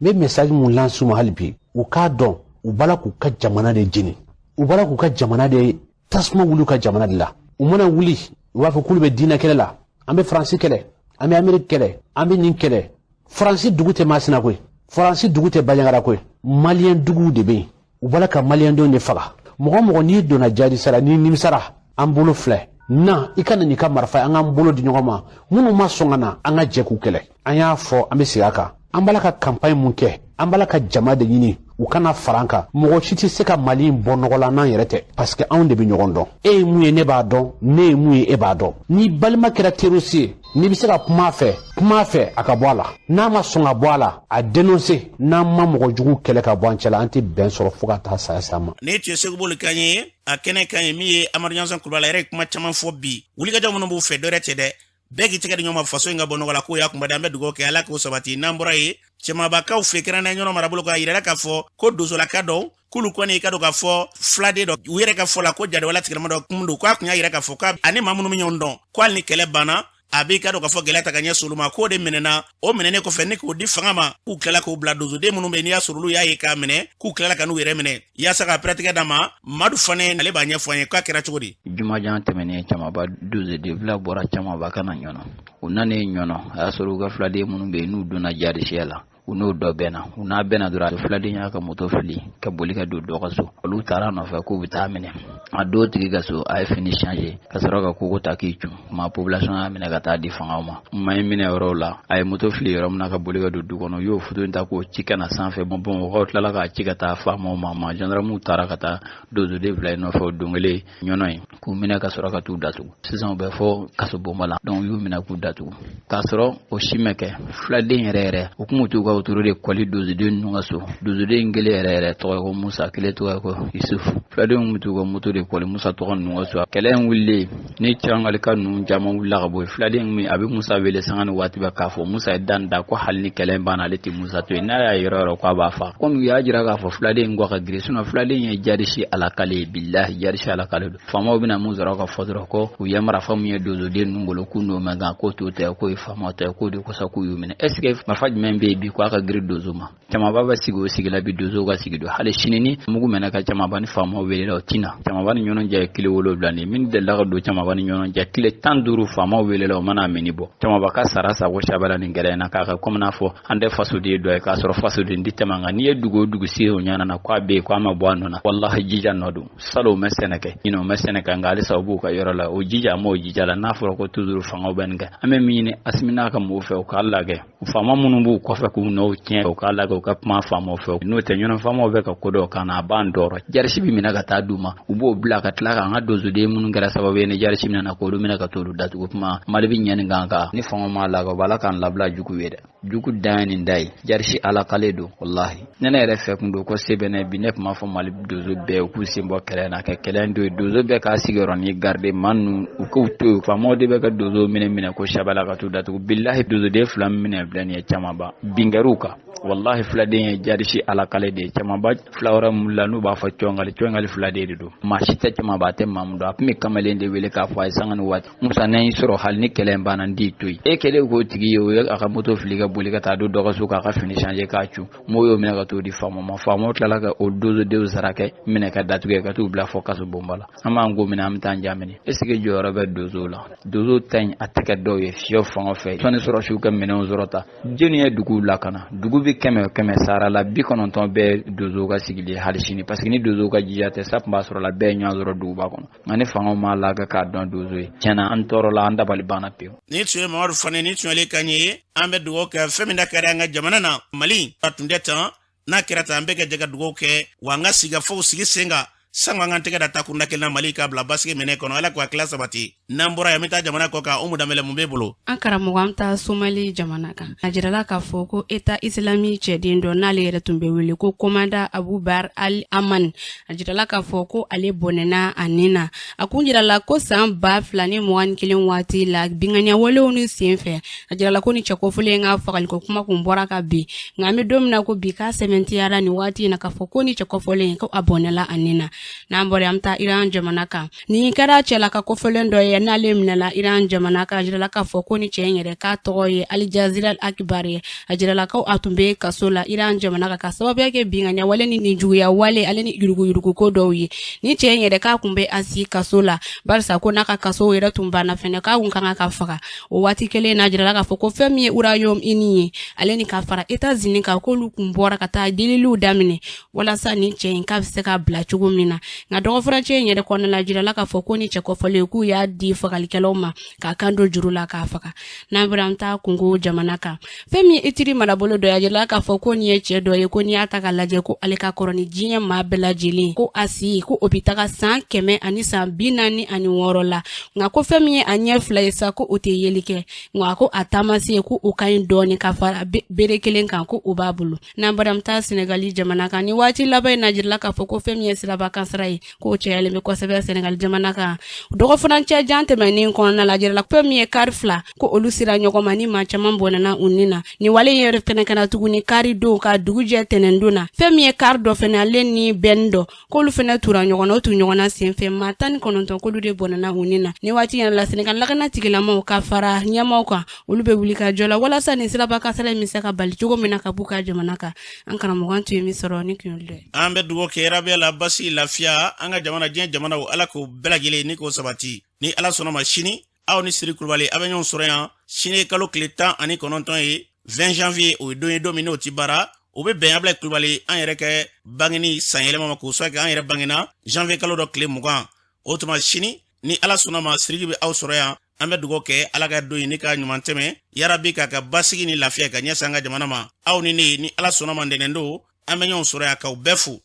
[SPEAKER 4] N bɛ message mun lance u ma hali bi, u k'a dɔn u b'a la k'u ka jamana de jeni, u b'a la k'u ka jamana de tasuma wuli u ka jamana de la. U mana wuli, u b'a fɔ k'olu bɛ diinɛ kɛlɛ la, an bɛ Faransi kɛlɛ, an bɛ Ameriki kɛlɛ, an bɛ nin kɛlɛ. Faransi dugu tɛ Masina koyi, Faransi dugu tɛ Banjagara koyi, Maliyɛn duguw de bɛ yen. U b'a la ka Maliyɛndenw de faga. Mɔgɔ mɔgɔ n'i donna jihadisya la, n'i nimisara, an bolo filɛ na, i ka na n'i ka marifa ye, an k'an bolo di ɲɔgɔn ma. Minnu ma sɔn ka na, an ka jɛ k'u kɛlɛ. An y'a fɔ, an bɛ segin a kan, an b'a la ka campagne mun kɛ, an b'a la ka jama de ɲini u kana fara an kan. Mɔgɔ si tɛ se ka Mali in bɔ nɔgɔ la n'an yɛrɛ tɛ, parce que anw de bɛ ɲɔgɔn dɔn. E ye mun ye, ne b'a dɔn, ne ye mun ye, e b'a dɔn. N'i balima kɛra terroriste ye, n'i bɛ se ka kuma a fɛ, kuma a fɛ, a ka bɔ a la. N'a ma sɔn ka bɔ a la, a dénoncer. N'an ma mɔgɔ jugu kɛlɛ ka bɔ an cɛ la, an tɛ bɛn sɔrɔ fo ka taa saya s'an ma.
[SPEAKER 2] Ne tun ye Segu bolo kan ye a kɛnɛ kan ye. Min ye Amadu Ɲansɔn Kulubali yɛrɛ ye kuma caman fɔ bi, wulikajɔ minnu b'u fɛ, dɔwɛrɛ tɛ dɛ, bɛɛ k'i tɛgɛ di ɲɔgɔn ma, faso in ka bɔ nɔgɔ la, k'o y'a kunba. An bɛ dugawu kɛ, Ala k'o sabati. N'an bɔra yen, cɛmabakaw fɛ, kɛrɛnkɛrɛnnenya Ɲɔnɔ marabolo kan, a yirala k'a fɔ ko dozolaka dɔw k'olu kɔni i ka dɔn k'a fɔ filaden dɔ, u yɛrɛ ka fɔ la ko jadewala tigilama dɔ kun don, k'a kun y'a yira k'a fɔ k'a ani maa minnu bɛ ɲɔgɔn dɔn, ko hali ni kɛlɛ banna, a b'i ka dɔn k'a fɔ gɛlɛya ta ka ɲɛ olu ma. K'o de minɛna, o minɛnen kɔfɛ ni k'o di fanga ma, k'u tilala k'o bila dozoden minnu bɛ, n'i y'a sɔrɔ olu y'a ye k'a minɛ, k'u tilala ka n'u yɛrɛ minɛ yaasa ka pɛrɛtigɛ d'a ma. Madu Fane, ale b'a ɲɛfɔ an ye k'a kɛra cogo di.
[SPEAKER 5] Jumajan tɛmɛnen, Camaba dozoden fila bɔra Camaba ka na Ɲɔnɔ. U nanen Ɲɔnɔ, a y'a sɔrɔ u ka filaden minnu bɛ yen, n'u donna jadisiya la, u n'o dɔ bɛnna. U n'a bɛnna dɔrɔn, filaden y'a ka moto fili ka boli ka don dɔ ka so. Olu taara nɔfɛ k'u bɛ taa minɛ a don tigi ka so. A ye fini changer ka sɔrɔ ka kogo ta k'i cun ma. Population y'a minɛ ka taa di fangaw ma. Ma ye minɛ yɔrɔw la, a ye moto fili yɔrɔ min na ka boli ka don du kɔnɔ, u y'o foto in ta k'o ci ka na sanfɛ. Bamakɔkaw tilala k'a ci ka taa faamaw ma. Gendarmew taara ka taa dozoden fila in nɔfɛ o don kelen Ɲɔnɔ ye, k'u minɛ ka sɔrɔ ka t'u datugu. Sisan u bɛ fɔ kasobonba la. Donc u y'u minɛ k'u datugu, k'a sɔrɔ o si ma kɛ. Filaden yɛrɛ yɛrɛ, u kun t'u ka wotoro de kɔli dozoden ninnu ka so. Dozoden kelen yɛrɛ yɛrɛ tɔgɔ ye ko Musa, kelen tɔgɔ ye ko Yusufu. Filadenw kun t'u ka moto de kɔli Musa tɔgɔ ninnu ka so. Kɛlɛ in wulilen ni Carangalika ninnu caman wulila ka bɔ yen, filaden min a bɛ Musa wele sanga ni waati bɛɛ k'a fɔ Musa ye dan da ko hali ni kɛlɛ in banna, ale tɛ Musa to yen, n'a y'a yɔrɔ yɔrɔ k'a b'a fa. Komi u y'a jira k'a fɔ filaden in kɔ ka girin, sinon filaden ye jadisi alakale ye, bilahi jadisi alakale don. Faamaw bɛna mun sɔrɔ ka fɔ dɔrɔn ko u ye marifa min ye dozoden ninnu bolo, k'u n'o man kan, k'o t'o tɛ, k'o ye faamaw ta ye, k'o de kosɔn k'u y'u minɛ. Est ce que marifa jumɛn bɛ yen bi k'a ka girin dozo ma? Camaba bɛ sigi o sigi la bi, dozow ka sigi don. Hali sini ni mugu mɛnɛ ka Camaba ni faamaw welela, o tina. Camaba ni Ɲɔnɔ cɛ ye kilo 7 de ye. Min delila ka don Camaba ni Ɲɔnɔ cɛ kile 15, faamaw welela, o mana mini bɔ. Camaba ka sara sago sabala nin gɛlɛya na k'a kɛ komi n'a fɔ an tɛ fasoden dɔ ye, k'a sɔrɔ fasoden tɛ tɛmɛ an kan. N'i ye dugu o dugu se o ɲɛna na k'a bɛ yen, k'a ma bɔ a nɔ na, walahi jija nɔ don. Salon u ma sɛnɛ kɛ, ɲinɛ u ma sɛnɛ kɛ, nka halisa u b'u ka yɔrɔ la. O jija a m'o jija la. N'a fɔra ko toujours fangaw bɛ nin kɛ, an bɛ min ɲini Asimi n'a ka mɔgɔw fɛ, u k'a lajɛ faama minnu b'u kɔfɛ k'u nɔw tiɲɛ, u k'a lajɛ. u ka kuma faamaw fɛ, n'o tɛ Ɲɔnɔ faamaw bɛ ka ko dɔw kan na, a b'an tɔɔrɔ. Jarisi bɛ minɛ ka taa d'u ma, u b'o bila ka tila k'an ka donsoden minnu kɛra sababu ye ni jarisi minɛna, k'olu minɛ ka t'olu datugu. Kuma Mali bɛ ɲɛ nin kan kan ni fanga m'a la, o b'Ala k'an labila jugu ye dɛ. Jugu dan ye nin da ye, jarisi ala kale don. Walahi, ne yɛrɛ fɛ kun don ko se bɛ ne bi, ne tun b'a fɔ Mali donso bɛɛ u k'u sen bɔ kɛlɛ na, ka kɛlɛ to yen, donso bɛɛ k'a sigiyɔrɔnin garder, maa ninnu u k'u to yen. Faamaw de bɛ ka donso minɛ minɛ ko sabala ka t'u datugu. Bilahi, donsoden 2 minɛ filɛ nin ye Camaba binkɛriw kan. Walahi, filaden ye jarisi ala kale de ye. Camaba fila wɛrɛ mun la n'u b'a fɔ cɔngali, cɔngali filaden de don. Maa si tɛ Camaba, a tɛ maa min dɔn. A tun bɛ kamalen de wele k'a fɔ a ye sanga ni waati: Musa, ne y'i sɔrɔ, hali ni kɛlɛ in banna, n t'i to yen. E kɛlen k'o tigi ye, o ye a ka moto fili ka boli ka taa don dɔ ka so k'a ka fini changer k'a cu. M'o y'o minɛ ka t'o di faamaw ma. Faamaw tilala ka o donsodenw sara kɛ minɛ ka datugu ka t'u bila fɔ kaso bonba la. An b'an ko minɛ, an bɛ taa an ja minɛ. Est ce que jɔyɔrɔ bɛ donsow la? Donsow ta in a tɛ kɛ dɔw ye fiyewu. Fanga fɛ sɔnni sɔrɔsiw ka minɛnw sɔrɔ ta, jɔnni ye duguw lakana? Dugu bɛ 100 100 sara la, 90 bɛɛ donsow ka sigili ye hali sini, parce que ni donsow ka jija tɛ sa tun b'a sɔrɔ la, bɛɛ ye ɲɔgɔn sɔrɔ duguba kɔnɔ. Nka ni fangaw m'a lagɛ k'a dɔn donso ye, tiɲɛna an tɔɔrɔ la, an dabali banna pewu.
[SPEAKER 2] Ni tun ye Mamadu Fane, ni tun y'ale kan ye. An bɛ dugawu kɛ fɛn min da kɛra an ka jamana na, Mali a tun tɛ tan. N'a kɛra tan, an bɛ ka jɛ ka dugawu kɛ wa an ka sigikafɔw sigi sen kan, sango an k'an tɛgɛ da takunda kelen na, Mali k'a bila basigi minɛ kɔnɔ. Ala k'a tila sabati. N'an bɔra yan, an bɛ taa jamana kɔ kan. Umu Danbɛlɛ, mun b'e bolo?
[SPEAKER 6] An karamɔgɔ, an taa Somali jamana kan. A jirala k'a fɔ ko État islamique cɛden dɔ, n'ale yɛrɛ tun bɛ wele ko commandant Abubar Al Aman, a jirala k'a fɔ ko ale bɔnɛna a nin na. A kun jirala ko san 2021 waati la, binganiya walew ni sen fɛ, a jirala ko ni cɛkɔfɔlen ka fagaliko kuma kun bɔra ka bin. Nka an bɛ don min na ko bi, k'a sɛmɛntiyara nin waati in na k'a fɔ ko ni cɛkɔfɔlen ko a bɔnɛla a nin na. N'an bɔra, an bɛ taa Iran jamana kan. Nin kɛra cɛlaka kofɔlen dɔ ye, n'ale minɛla Iran jamana kan. A jirala k'a fɔ ko ni cɛ in yɛrɛ k'a tɔgɔ ye Alijazira Akibar ye. A jirala ko a tun bɛ kaso la Iran jamana kan ka sababuya kɛ binganiya wale ni juguya wale, ale ni yuruguyuruguko dɔw ye. Ni cɛ in yɛrɛ k'a tun bɛ a si kaso la, barisa ko n'a ka kaso yɛrɛ tun banna fɛnɛ, k'a kun kan ka faga o waati kelen na. Jirala k'a fɔ ko fɛn min ye Royaume-Uni ye, ale ni ka fara États-Unis kan, k'olu kun bɔra ka taa deliliw daminɛ walasa ni cɛ in k'a bɛ se ka bila cogo min na. Nka dɔgɔfurancɛ in yɛrɛ kɔnɔna la, jirala k'a fɔ ko ni cɛ kɔfɔlen k'u y'a di fagalikɛlaw ma k'a kan don juru la k'a faga. N'an bɔra, an taa Kungo jamana kan. Fɛn min ye Ituri marabolo dɔ ye, a jirala k'a fɔ ko nin ye cɛ dɔ ye, ko n'i y'a ta k'a lajɛ, ko ale ka kɔrɔ ni diɲɛ maa bɛɛ lajɛlen, ko a si ko o bɛ taga san 146 la. Nka ko fɛn min ye a ɲɛ 2 ye sa, ko o tɛ yeli kɛ. Nka ko a taamase ko o ka ɲi dɔɔni ka fara bere kelen kan, ko o b'a bolo. N'an bɔra, an bɛ taa Senegali jamana kan. Ni waati laban in na, jirala k'a fɔ ko fɛn min ye siraba kasara ye, k'o cayalen bɛ kosɛbɛ Senegali jamana kan. Dɔgɔfurancɛ jan tɛmɛnen kɔnɔna la, jirala fɛn min ye kari 2 ko olu sera ɲɔgɔn ma, ni maa caman bɔnɛna u ni na. Ni wale in yɛrɛ fɛnɛ kɛra tuguni kari don ka dugu jɛ tɛnɛndon na. Fɛn min ye kari dɔ fɛnɛ, ale ni bɛn dɔ, k'olu fɛnɛ tura ɲɔgɔn na. O tu ɲɔgɔn na senfɛ, maa 19 k'olu de bɔnɛna u ni na. Ni waati yɛrɛ la, Senegal lakana tigilamaw ka fara ɲɛmaw kan, olu bɛ wuli ka jɔ la walasa nin siraba kasara in bɛ se ka bali cogo min na ka b'u ka jamana kan. An karamɔgɔ, an tun ye min sɔrɔ ni kun dɛ.
[SPEAKER 2] An bɛ dugawu kɛ rabiya la, basi, lafiya an ka jamana, diɲɛ jamanaw, Ala k'o bɛɛ lajɛlen ni k'o sabati. Ni Ala sɔnna ma, sini aw ni Siri Kulubali a bɛ ɲɔgɔn sɔrɔ yan. Sini ye kalo tile 19 ye, 20 janvier. O ye don ye, don min n'o ti baara, o bɛ bɛn Abulayi Kulubali an yɛrɛ kɛ bangeni san yɛlɛma ma, k'o sɔrɔ kɛ an yɛrɛ bangena janvier kalo dɔ tile 20. O tuma sini, ni Ala sɔnna ma, Siriki bɛ aw sɔrɔ yan. An bɛ dugawu kɛ Ala ka don ni ka ɲuman tɛmɛ yarabi, k'a ka basigi ni lafiya ka ɲɛsin an ka jamana ma. Aw ni ne, ni Ala sɔnna ma, ntɛnɛn don an bɛ ɲɔgɔn sɔrɔ yan. K'aw bɛɛ fo.